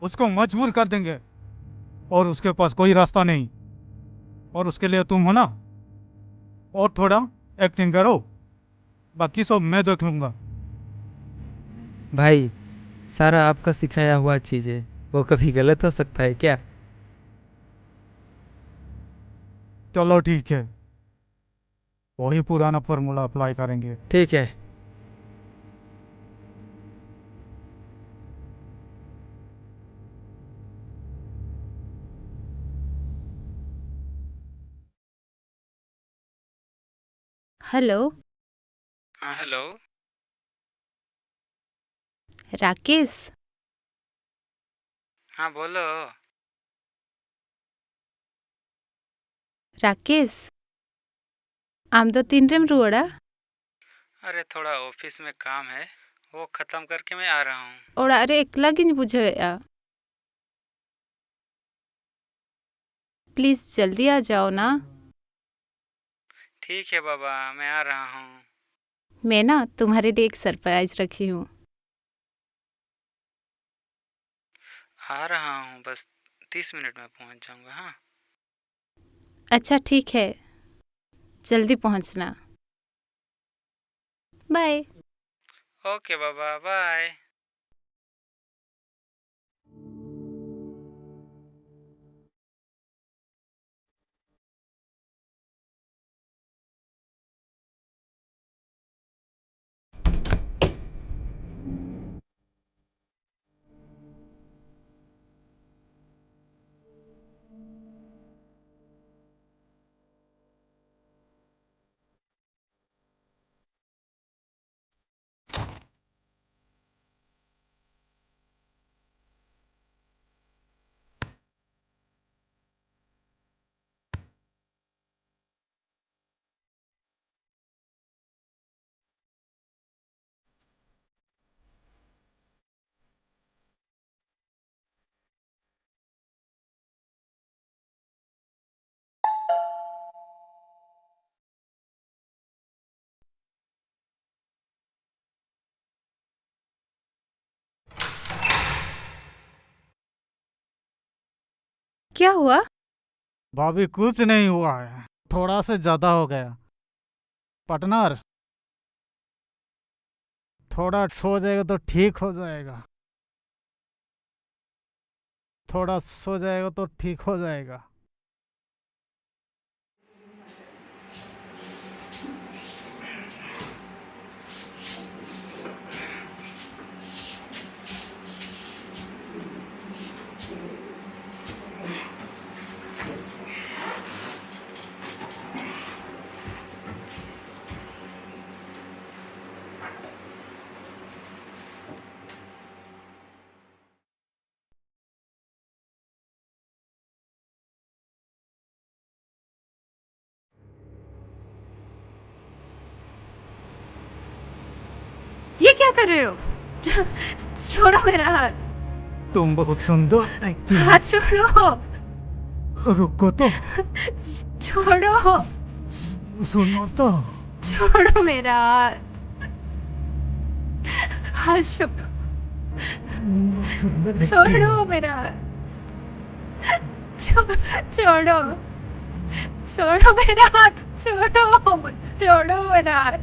उसको मजबूर कर देंगे। और उसके पास कोई रास्ता नहीं। और उसके लिए तुम हो ना, और थोड़ा एक्टिंग करो, बाकी सब मैं देख लूँगा। भाई, सारा आपका सिखाया हुआ चीज़ है, वो कभी गलत हो सकता है क्या? चलो ठीक है, वही पुराना फॉर्मूला अप्लाई करेंगे। ठीक है। हेलो। हाँ, हेलो। राकेश। हाँ, बोलो। ᱨᱟᱠᱮᱥ, ᱟᱢ ᱫᱚ ᱛᱤᱱ ᱨᱮᱢ ᱨᱩᱣᱟᱹᱲᱟ? अरे, थोड़ा ऑफिस में काम है, वो ख़त्म करके मैं आ रहा हूँ। ᱚᱲᱟᱜ ᱨᱮ ᱮᱠᱞᱟ ᱜᱤᱧ ᱵᱩᱡᱷᱟᱹᱣᱮᱫᱼᱟ᱾ प्लीज जल्दी आ जाओ ना। ठीक है बाबा, मैं आ रहा हूँ। मैं ना तुम्हारे लिए एक सरप्राइज रखी हूँ। आ रहा हूँ, बस तीस मिनट में पहुँच जाऊँगा। हाँ। अच्छा, ठीक है, जल्दी पहुंचना। बाय। ओके बाबा, बाय। क्या हुआ? भाभी, कुछ नहीं हुआ है, थोड़ा सा ज्यादा हो गया। पार्टनर, थोड़ा सो जाएगा तो ठीक हो जाएगा, थोड़ा सो जाएगा तो ठीक हो जाएगा। ये क्या कर रहे हो? छोड़ो मेरा हाथ। तुम बहुत सुंदर लगती हो। हाथ छोड़ो। रुको तो। छोड़ो। सुनो तो। छोड़ो मेरा हाथ। हाथ छोड़ो। सुंदर लगती हो। छोड़ो मेरा हाथ। छो-, छोड़ो। छोड़ो मेरा हाथ, छोड़ो, छोड़ो मेरा हाथ।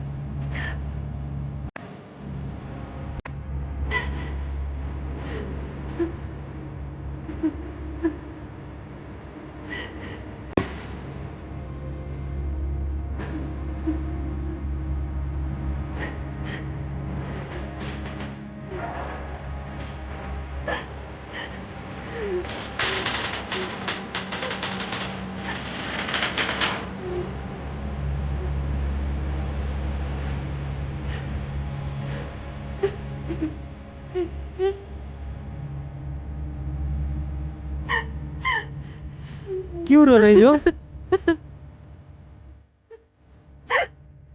क्यों रो रही हो?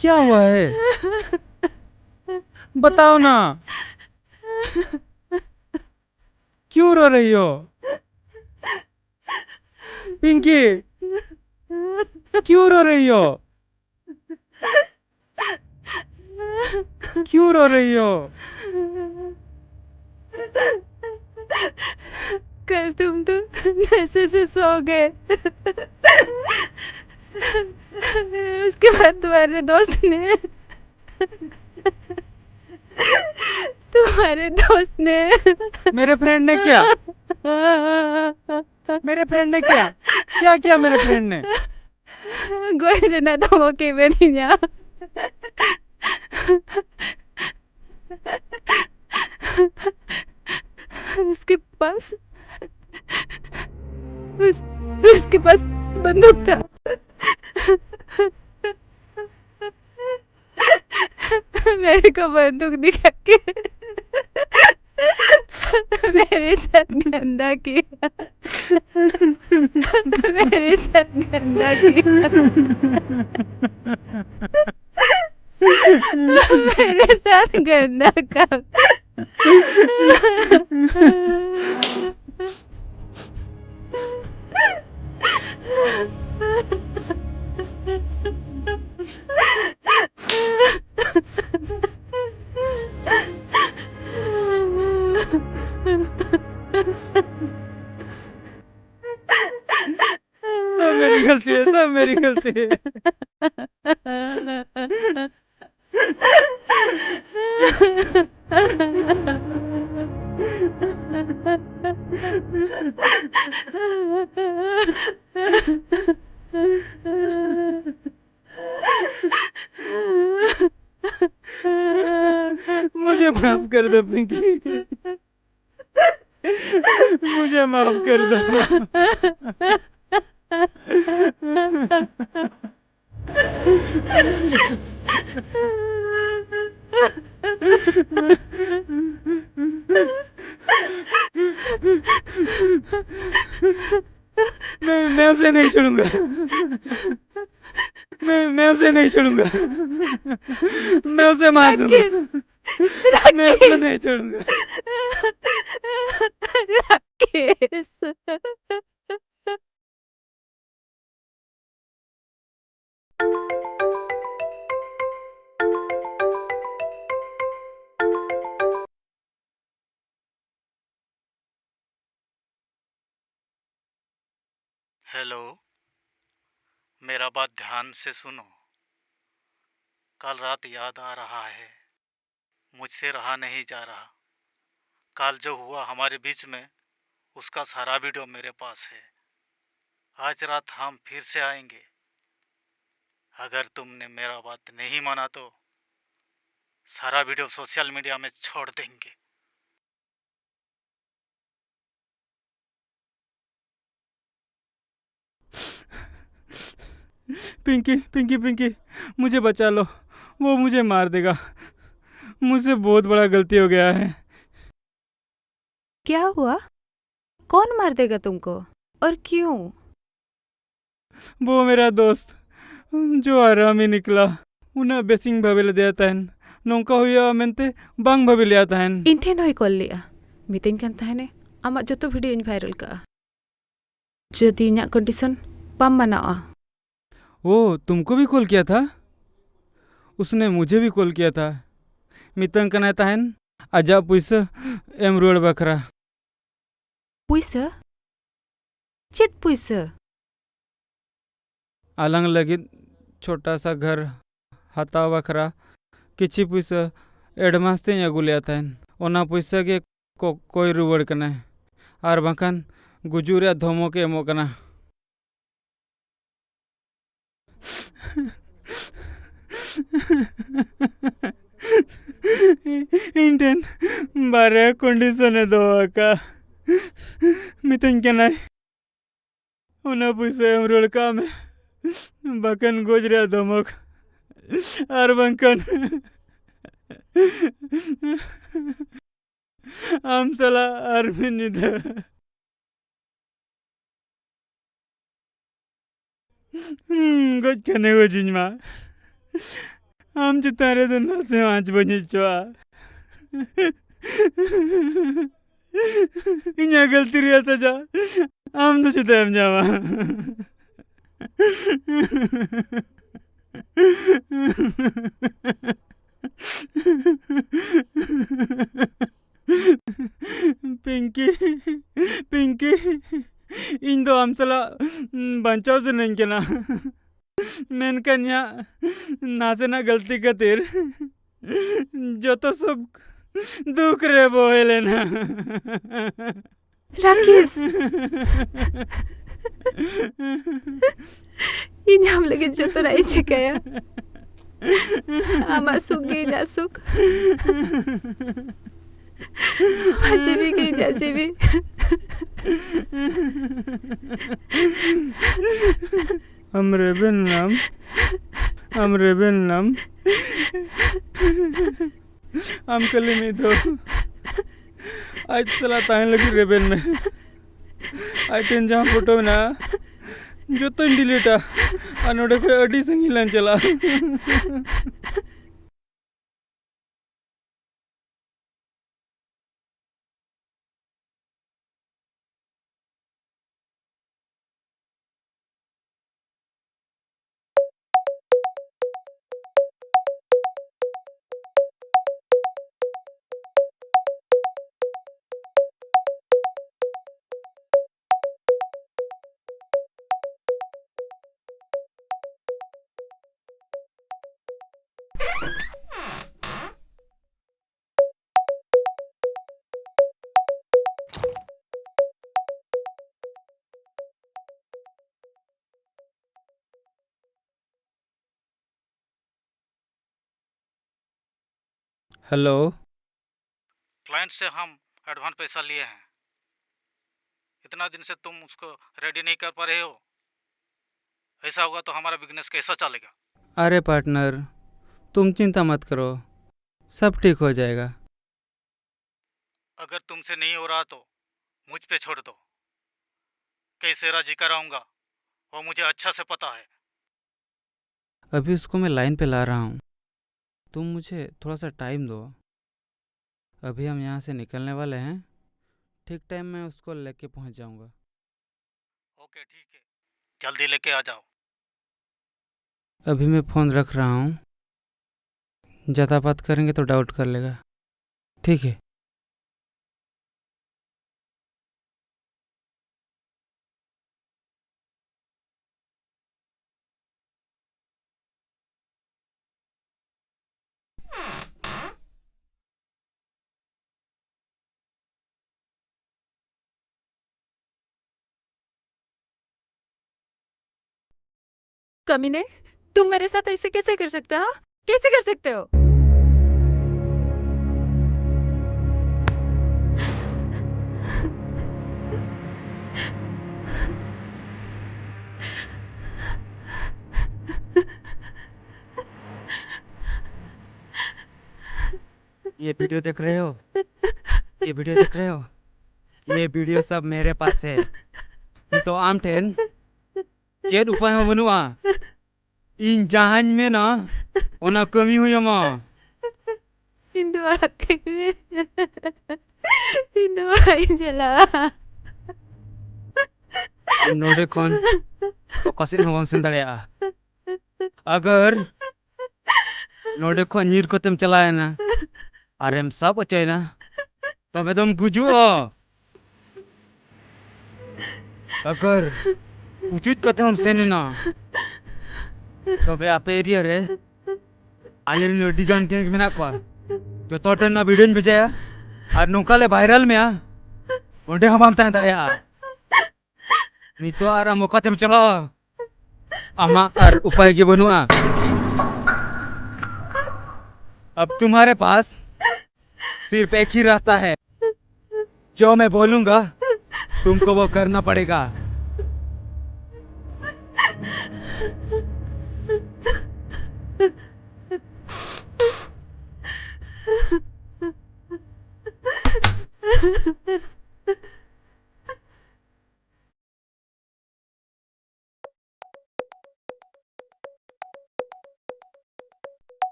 क्या हुआ है? बताओ ना। क्यों रो रही हो? पिंकी, क्यों रो रही हो? क्यों रो रही हो? कल तुम तो नशे से सो गए। उसके बाद तुम्हारे दोस्त ने, तुम्हारे दोस्त ने मेरे फ्रेंड ने क्या? मेरे फ्रेंड ने क्या, क्या किया मेरे फ्रेंड ने? ᱜᱚᱡ ᱨᱮᱱᱟᱜ ᱫᱷᱚᱢᱚᱠᱤ ᱮᱢᱟᱫᱤᱧᱟ᱾ उसके पास, उस, उसके पास बंदूक था। मेरे को बंदूक दिखा के मेरे साथ गंदा किया। मेरे साथ गंदा किया। मेरे साथ गंदा काम। गलती है, सब मेरी गलती है। मुझे माफ कर दो पिंकी, मुझे माफ कर दो। मैं मैं उसे नहीं छोड़ूंगा। मैं मैं उसे नहीं छोड़ूंगा। मैं उसे मार दूंगा। राकेश, मैं उसे राकेश। नहीं छोड़ूंगा। राकेश। हेलो, मेरा बात ध्यान से सुनो। कल रात याद आ रहा है, मुझसे रहा नहीं जा रहा। कल जो हुआ हमारे बीच में, उसका सारा वीडियो मेरे पास है। आज रात हम फिर से आएंगे। अगर तुमने मेरा बात नहीं माना तो सारा वीडियो सोशल मीडिया में छोड़ देंगे। पिंकी, पिंकी, पिंकी, मुझे बचा लो, वो मुझे मार देगा। मुझसे बहुत बड़ा गलती हो गया है। क्या हुआ? कौन मार देगा तुमको? और क्यों? वो मेरा दोस्त, जो ᱟᱨᱟᱢᱤ ᱱᱤᱠᱞᱟ, ᱩᱱᱟᱹᱜ ᱵᱮᱥᱤᱧ ᱵᱷᱟᱵᱮ ᱞᱮᱫᱮᱭᱟ ᱛᱟᱦᱮᱱ, ᱱᱚᱝᱠᱟ ᱦᱩᱭᱩᱜᱼᱟ ᱢᱮᱱᱛᱮ ᱵᱟᱝ ᱵᱷᱟᱵᱮ ᱞᱮᱫᱟ ᱛᱟᱦᱮᱱ᱾ ᱤᱧ ᱴᱷᱮᱱ ᱦᱚᱸᱭ ᱠᱚᱞ ᱞᱮᱜᱼᱟ, ᱢᱤᱛᱟᱹᱧ ᱠᱟᱱ ᱛᱟᱦᱮᱱᱮ ᱟᱢᱟᱜ ᱡᱚᱛᱚ ᱵᱷᱤᱰᱤᱭᱳᱧ ᱵᱷᱟᱭᱨᱟᱞ ᱠᱟᱜᱼᱟ᱾ ᱡᱩᱫᱤ ᱤᱧᱟᱹᱜ ᱠᱚᱱᱰᱤᱥᱚᱱ ᱵᱟᱢ ᱢᱟᱱᱟᱣᱟ᱾ वो तुमको भी कॉल किया था? उसने मुझे भी कॉल किया था। ᱢᱤᱛᱟᱹᱧ ᱠᱟᱱᱟᱭ ᱛᱟᱦᱮᱱ ᱟᱡᱟᱜ ᱯᱩᱭᱥᱟᱹ ᱮᱢ ᱨᱩᱣᱟᱹᱲ ᱵᱟᱠᱷᱨᱟ᱾ ᱯᱩᱭᱥᱟᱹ? ᱪᱮᱫ ᱯᱩᱭᱥᱟᱹ? ᱟᱞᱟᱝ ᱞᱟᱹᱜᱤᱫ ᱪᱷᱳᱴᱟ ᱥᱟ ᱜᱷᱚᱨ ᱦᱟᱛᱟᱣ ᱵᱟᱠᱷᱨᱟ ᱠᱤᱪᱷᱤ ᱯᱩᱭᱥᱟᱹ advance ᱛᱮᱧ ᱟᱹᱜᱩ ᱞᱮᱫᱼᱟ ᱛᱟᱦᱮᱱ᱾ ᱚᱱᱟ ᱯᱩᱭᱥᱟᱹ ᱜᱮ ᱠᱚ-, ᱠᱚᱭ ᱨᱩᱣᱟᱹᱲ ᱠᱟᱱᱟᱭ, ᱟᱨ ᱵᱟᱝᱠᱷᱟᱱ ᱜᱩᱡᱩᱜ ᱨᱮᱭᱟᱜ ᱫᱷᱚᱢᱚᱠ ᱮ ᱮᱢᱚᱜ ᱠᱟᱱᱟ᱾ ᱤᱧ ᱴᱷᱮᱱ ᱵᱟᱨᱭᱟ condition ᱮ ᱫᱚᱦᱚ ᱟᱠᱟᱫᱼᱟ᱾ ᱢᱤᱛᱟᱹᱧ ᱠᱟᱱᱟᱭ, "ᱚᱱᱟ ᱯᱩᱭᱥᱟᱹ ᱮᱢ ᱨᱩᱣᱟᱹᱲ ᱠᱟᱜ ᱢᱮ, ᱵᱟᱠᱷᱟᱱ ᱜᱚᱡ ᱨᱮᱭᱟᱜ ᱫᱷᱚᱢᱚᱠ, ᱟᱨ ᱵᱟᱝᱠᱷᱟᱱ ᱟᱢ ᱥᱟᱞᱟᱜ ᱟᱨ ᱢᱤᱫ ᱧᱤᱫᱟᱹ ᱦᱩᱸ, ᱜᱚᱡ ᱠᱷᱟᱱᱮ ᱜᱚᱡᱤᱧ ᱢᱟ᱾ ᱟᱢ ᱪᱮᱛᱟᱱ ᱨᱮᱫᱚ ᱱᱟᱥᱮ ᱦᱚᱸ ᱟᱸᱪ ᱵᱟᱹᱧ ᱦᱚᱪᱚᱣᱟᱜᱼᱟ᱾ ᱤᱧᱟᱹᱜ ᱜᱟᱹᱞᱛᱤ ᱨᱮᱭᱟᱜ ᱥᱟᱡᱟ ᱟᱢ ᱫᱚ ᱪᱮᱫᱟᱜ ᱮᱢ ᱧᱟᱢᱟ?" ᱯᱤᱝᱠᱤ, ᱯᱤᱝᱠᱤ, ᱤᱧ ᱫᱚ ᱟᱢ ᱥᱟᱞᱟᱜ, ᱩᱸ, ᱵᱟᱧᱪᱟᱣ ᱥᱟᱱᱟᱧ ᱠᱟᱱᱟ᱾ ᱢᱮᱱᱠᱷᱟᱱ ᱤᱧᱟᱹᱜ ᱱᱟᱥᱮᱱᱟᱜ ᱜᱟᱹᱞᱛᱤ ᱠᱷᱟᱹᱛᱤᱨ ᱡᱚᱛᱚ ᱥᱩᱠ ᱫᱩᱠ ᱨᱮ ᱵᱚᱦᱮᱞ ᱮᱱᱟ᱾ ᱨᱟᱠᱮᱥ! ᱤᱧ ᱟᱢ ᱞᱟᱹᱜᱤᱫ ᱡᱚᱛᱚᱱᱟᱜ ᱤᱧ ᱪᱤᱠᱟᱹᱭᱟ᱾ ᱟᱢᱟᱜ ᱥᱩᱠ ᱜᱮ ᱤᱧᱟᱹᱜ ᱥᱩᱠ᱾ ᱟᱢᱟᱜ ᱡᱤᱣᱤ ᱜᱮ ᱤᱧᱟᱹᱜ ᱡᱤᱣᱤ᱾ ᱟᱢ ᱨᱮᱵᱮᱱ ᱱᱟᱢ, ᱟᱢ ᱨᱮᱵᱮᱱ ᱱᱟᱢ᱾ ᱟᱢ ᱠᱷᱟᱹᱞᱤ ᱢᱤᱫ ᱫᱷᱟᱣ ᱟᱡ ᱥᱟᱞᱟᱜ ᱛᱟᱦᱮᱱ ᱞᱟᱹᱜᱤᱫ ᱨᱮᱵᱮᱱ ᱢᱮ᱾ ᱟᱡ ᱴᱷᱮᱱ ᱡᱟᱦᱟᱸ ᱯᱷᱳᱴᱳ ᱢᱮᱱᱟᱜᱼᱟ, ᱡᱚᱛᱚᱧ ᱰᱤᱞᱤᱴᱟ ᱟᱨ ᱱᱚᱰᱮ ᱠᱷᱚᱱ ᱟᱹᱰᱤ ᱥᱟᱺᱜᱤᱧ ᱞᱟᱝ ᱪᱟᱞᱟᱜᱼᱟ᱾ हेलो। क्लाइंट से हम एडवांस पैसा लिए हैं। इतना दिन से तुम उसको रेडी नहीं कर पा रहे हो। ऐसा होगा तो हमारा बिजनेस कैसा चलेगा? अरे पार्टनर, तुम चिंता मत करो, सब ठीक हो जाएगा। अगर तुमसे नहीं हो रहा तो मुझ पे छोड़ दो। कैसे राजी कराऊंगा, वो मुझे अच्छा से पता है। अभी उसको मैं लाइन पे ला रहा हूँ, तुम मुझे थोड़ा सा टाइम दो। अभी हम यहाँ से निकलने वाले हैं, ठीक टाइम मैं उसको लेके पहुँच जाऊँगा। ओके, ठीक है, जल्दी लेके आ जाओ। अभी मैं फ़ोन रख रहा हूँ, ज़्यादा बात करेंगे तो डाउट कर लेगा। ठीक है। कमीने, तुम मेरे साथ ऐसे कैसे कर सकते हो, हाँ? कैसे कर सकते हो? ये वीडियो देख रहे हो? ये वीडियो देख रहे हो? ये वीडियो सब मेरे पास है। तो आम ठेन, ᱪᱮᱫ ᱩᱯᱟᱹᱭ ᱦᱚᱸ ᱵᱟᱹᱱᱩᱜᱼᱟ᱾ ᱤᱧ ᱡᱟᱦᱟᱸᱧ ᱢᱮᱱᱟ, ᱚᱱᱟ ᱠᱟᱹᱢᱤ ᱦᱩᱭ ᱟᱢᱟ᱾ ᱤᱧ ᱫᱚ ᱟᱲᱟᱜ ᱠᱟᱹᱧ ᱢᱮ᱾ ᱤᱧ ᱫᱚ ᱚᱲᱟᱜ ᱤᱧ ᱪᱟᱞᱟᱜᱼᱟ᱾ ᱱᱚᱰᱮ ᱠᱷᱚᱱ ᱚᱠᱟ ᱥᱮᱫ ᱦᱚᱸ ᱵᱟᱢ ᱥᱮᱱ ᱫᱟᱲᱮᱭᱟᱜᱼᱟ᱾ ᱟᱜᱟᱨ ᱱᱚᱰᱮ ᱠᱷᱚᱱ ᱧᱤᱨ ᱠᱟᱛᱮᱢ ᱪᱟᱞᱟᱣᱮᱱᱟ ᱟᱨᱮᱢ ᱥᱟᱵ ᱦᱚᱪᱚᱭᱮᱱᱟ, ᱛᱚᱵᱮ ᱫᱚᱢ ᱜᱩᱡᱩᱜᱼᱟ᱾ ᱟᱜᱟᱨ ᱩᱪᱩᱡ ᱠᱟᱛᱮ ᱦᱚᱸᱢ ᱥᱮᱱ ᱮᱱᱟ, ᱛᱚᱵᱮ ᱟᱯᱮ ᱮᱨᱤᱭᱟ ᱨᱮ ᱟᱞᱮ ᱨᱮᱱ ᱟᱹᱰᱤ ᱜᱟᱱ ᱜᱮᱝ ᱢᱮᱱᱟᱜ ᱠᱚᱣᱟ᱾ ᱡᱚᱛᱚ ᱦᱚᱲ ᱴᱷᱮᱱ ᱱᱚᱣᱟ ᱵᱷᱤᱰᱤᱭᱳᱧ ᱵᱷᱮᱡᱟᱭᱟ, ᱟᱨ ᱱᱚᱝᱠᱟ ᱞᱮ ᱵᱷᱟᱭᱨᱟᱞ ᱢᱮᱭᱟ, ᱚᱸᱰᱮ ᱦᱚᱸ ᱵᱟᱢ ᱛᱟᱦᱮᱸ ᱫᱟᱲᱮᱭᱟᱜᱼᱟ᱾ ᱱᱤᱛᱚᱜ ᱟᱨ ᱟᱢ ᱚᱠᱟᱛᱮᱢ ᱪᱟᱞᱟᱜᱼᱟ? ᱟᱢᱟᱜ ᱟᱨ ᱩᱯᱟᱭ ᱜᱮ ᱵᱟᱹᱱᱩᱜᱼᱟ᱾ अब तुम्हारे पास सिर्फ एक ही रास्ता है, जो मैं बोलूंगा, तुमको वो करना पड़ेगा।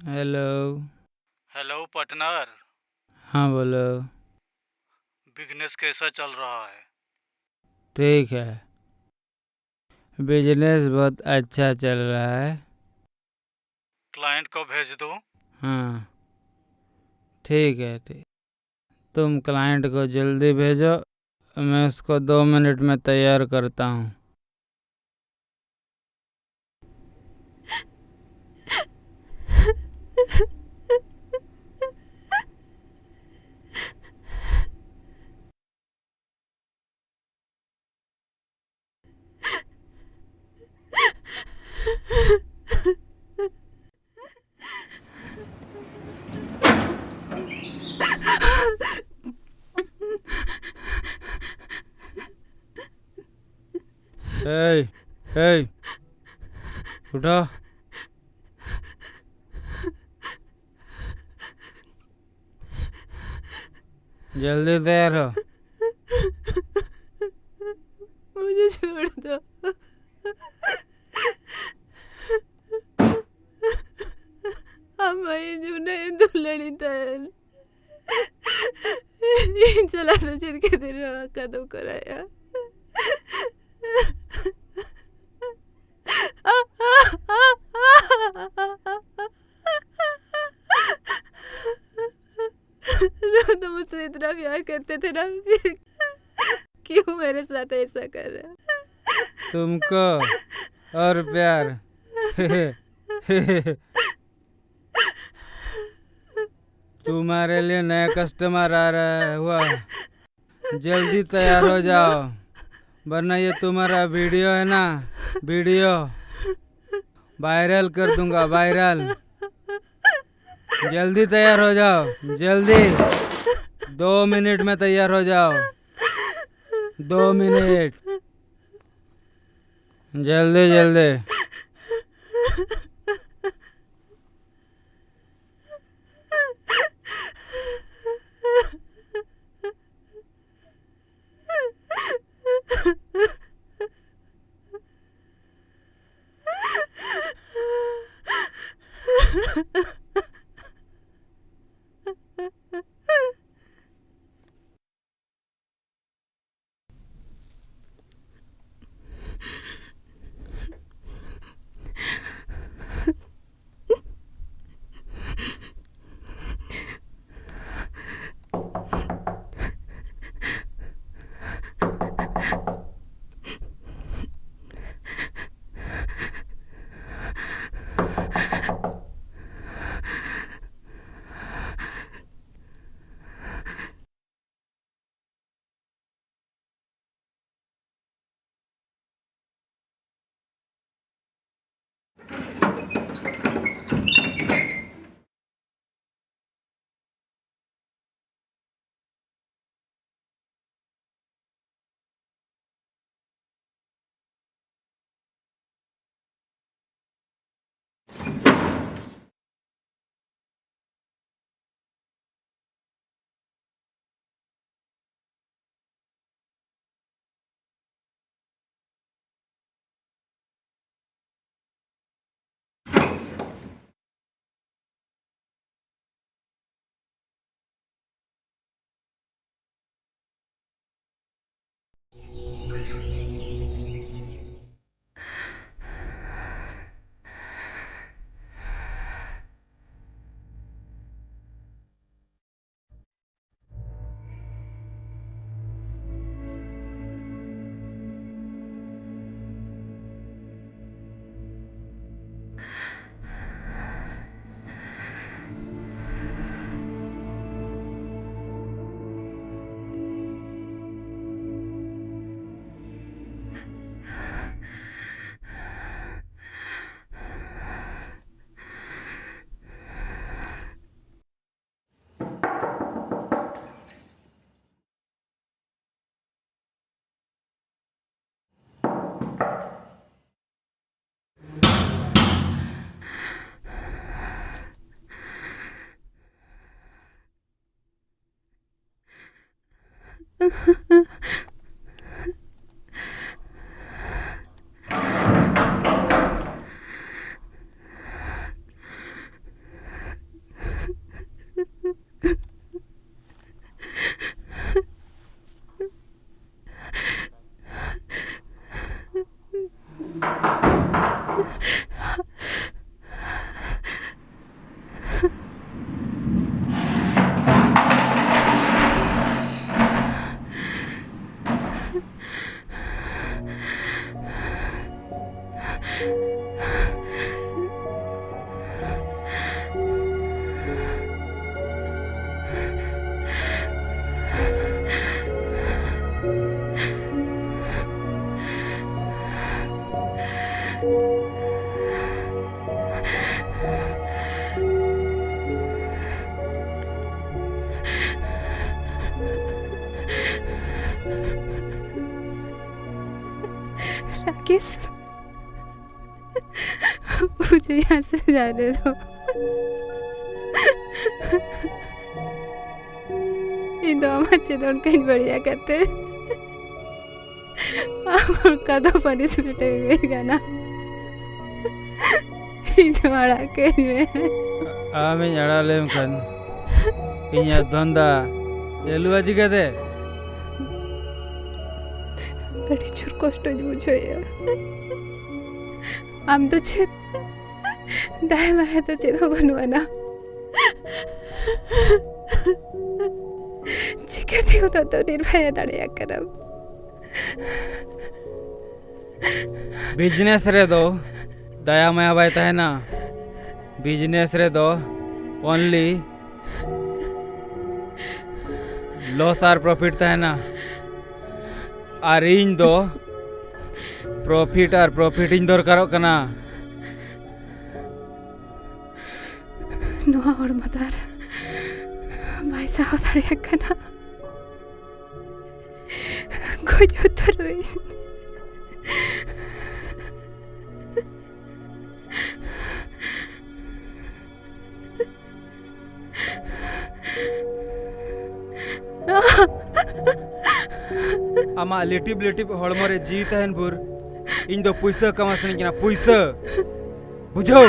हेलो। Hello partner. हाँ, बोलो। बिजनेस कैसा चल रहा है? ठीक है, बिजनेस बहुत अच्छा चल रहा है। क्लाइंट को भेज दूँ? हाँ, ठीक है, ठीक। तुम क्लाइंट को जल्दी भेजो, मैं उसको दो मिनट में तैयार करता हूँ। ए, ए, उठो। जल्दी तैयार हो। मुझे छोड़ दो। ᱟᱢ ᱤᱧ ᱩᱱᱟᱹᱜ ᱮᱢ ᱫᱩᱞᱟᱹᱲᱤᱧ ᱛᱟᱦᱮᱱ᱾ ᱤᱧ ᱥᱟᱞᱟᱜ ᱫᱚ ᱪᱮᱫ ᱠᱷᱟᱹᱛᱤᱨ ᱱᱚᱣᱟ ᱠᱟᱫᱚᱢ ᱠᱚᱨᱟᱣᱮᱜᱼᱟ? तुम मुझसे इतना प्यार करते थे ना, फिर क्यों मेरे साथ ऐसा कर रहे हो? तुमको और प्यार। तुम्हारे लिए नया कस्टमर आ रहा हुआ, जल्दी तैयार हो जाओ, वरना ये तुम्हारा वीडियो है ना, वीडियो वायरल कर दूंगा, वायरल। जल्दी तैयार हो जाओ, जल्दी। दो मिनट में तैयार हो जाओ। दो मिनट। जल्दी, जल्दी। राकेश, मुझे यहाँ से जाने दो। ᱤᱧ ᱫᱚ ᱟᱢᱟᱜ ᱪᱮᱫ ᱚᱱᱠᱟᱧ ᱵᱟᱹᱲᱤᱡ ᱟᱠᱟᱫ ᱛᱮ ᱟᱢ ᱚᱱᱠᱟ ᱫᱚ ᱯᱟᱱᱤᱥᱢᱮᱱᱴ ᱮᱢ ᱤᱢᱟᱹᱧ ᱠᱟᱱᱟ᱾ ᱤᱧ ᱫᱚ ᱟᱲᱟᱜ ᱠᱟᱹᱧ ᱢᱮ᱾ ᱟᱢᱤᱧ ᱟᱲᱟᱜ ᱞᱮᱢ ᱠᱷᱟᱱ ᱤᱧᱟᱹᱜ ᱫᱷᱚᱱᱫᱟ ᱪᱟᱹᱞᱩᱜᱼᱟ ᱪᱤᱠᱟᱹᱛᱮ? ᱟᱹᱰᱤ ᱡᱳᱨ ᱠᱚᱥᱴᱚᱧ ᱵᱩᱡᱷᱟᱹᱣᱮᱫᱼᱟ᱾ ᱟᱢ ᱫᱚ ᱪᱮᱫ ᱫᱟᱭᱟ ᱢᱟᱭᱟ ᱫᱚ ᱪᱮᱫ ᱦᱚᱸ ᱵᱟᱹᱱᱩᱜ ᱟᱱᱟ᱾ ᱪᱤᱠᱟᱹᱛᱮ ᱩᱱᱟᱹᱜ ᱫᱚ ᱱᱤᱨᱵᱷᱟᱭᱟ ᱫᱟᱲᱮᱭᱟᱜ ᱠᱟᱱᱟᱢ? ᱵᱤᱡᱽᱱᱮᱥ ᱨᱮᱫᱚ ᱫᱟᱭᱟ ᱢᱟᱭᱟ ᱵᱟᱭ ᱛᱟᱦᱮᱱᱟ᱾ ᱵᱤᱡᱽᱱᱮᱥ ᱨᱮᱫᱚ only loss ᱟᱨ profit ᱛᱟᱦᱮᱱᱟ᱾ ᱟᱨ ᱤᱧ ᱫᱚ profit ᱟᱨ profit ᱤᱧ ᱫᱚᱨᱠᱟᱨᱚᱜ ᱠᱟᱱᱟ᱾ ᱱᱚᱣᱟ ᱦᱚᱲᱢᱚ ᱫᱚ ᱟᱨ ᱵᱟᱭ ᱥᱟᱦᱟᱣ ᱫᱟᱲᱮᱭᱟᱜ ᱠᱟᱱᱟ᱾ ᱜᱚᱡ ᱩᱛᱟᱹᱨᱚᱜ ᱟᱹᱧ᱾ ᱟᱢᱟᱜ ᱞᱤᱴᱤᱯ ᱞᱤᱴᱤᱯ ᱦᱚᱲᱢᱚ ᱨᱮ ᱡᱤᱣᱤ ᱛᱟᱦᱮᱱ ᱵᱷᱳᱨ ᱤᱧ ᱫᱚ ᱯᱩᱭᱥᱟᱹ ᱠᱟᱢᱟᱣ ᱥᱟᱱᱟᱧ ᱠᱟᱱᱟ, ᱯᱩᱭᱥᱟᱹ᱾ ᱵᱩᱡᱷᱟᱹᱣ?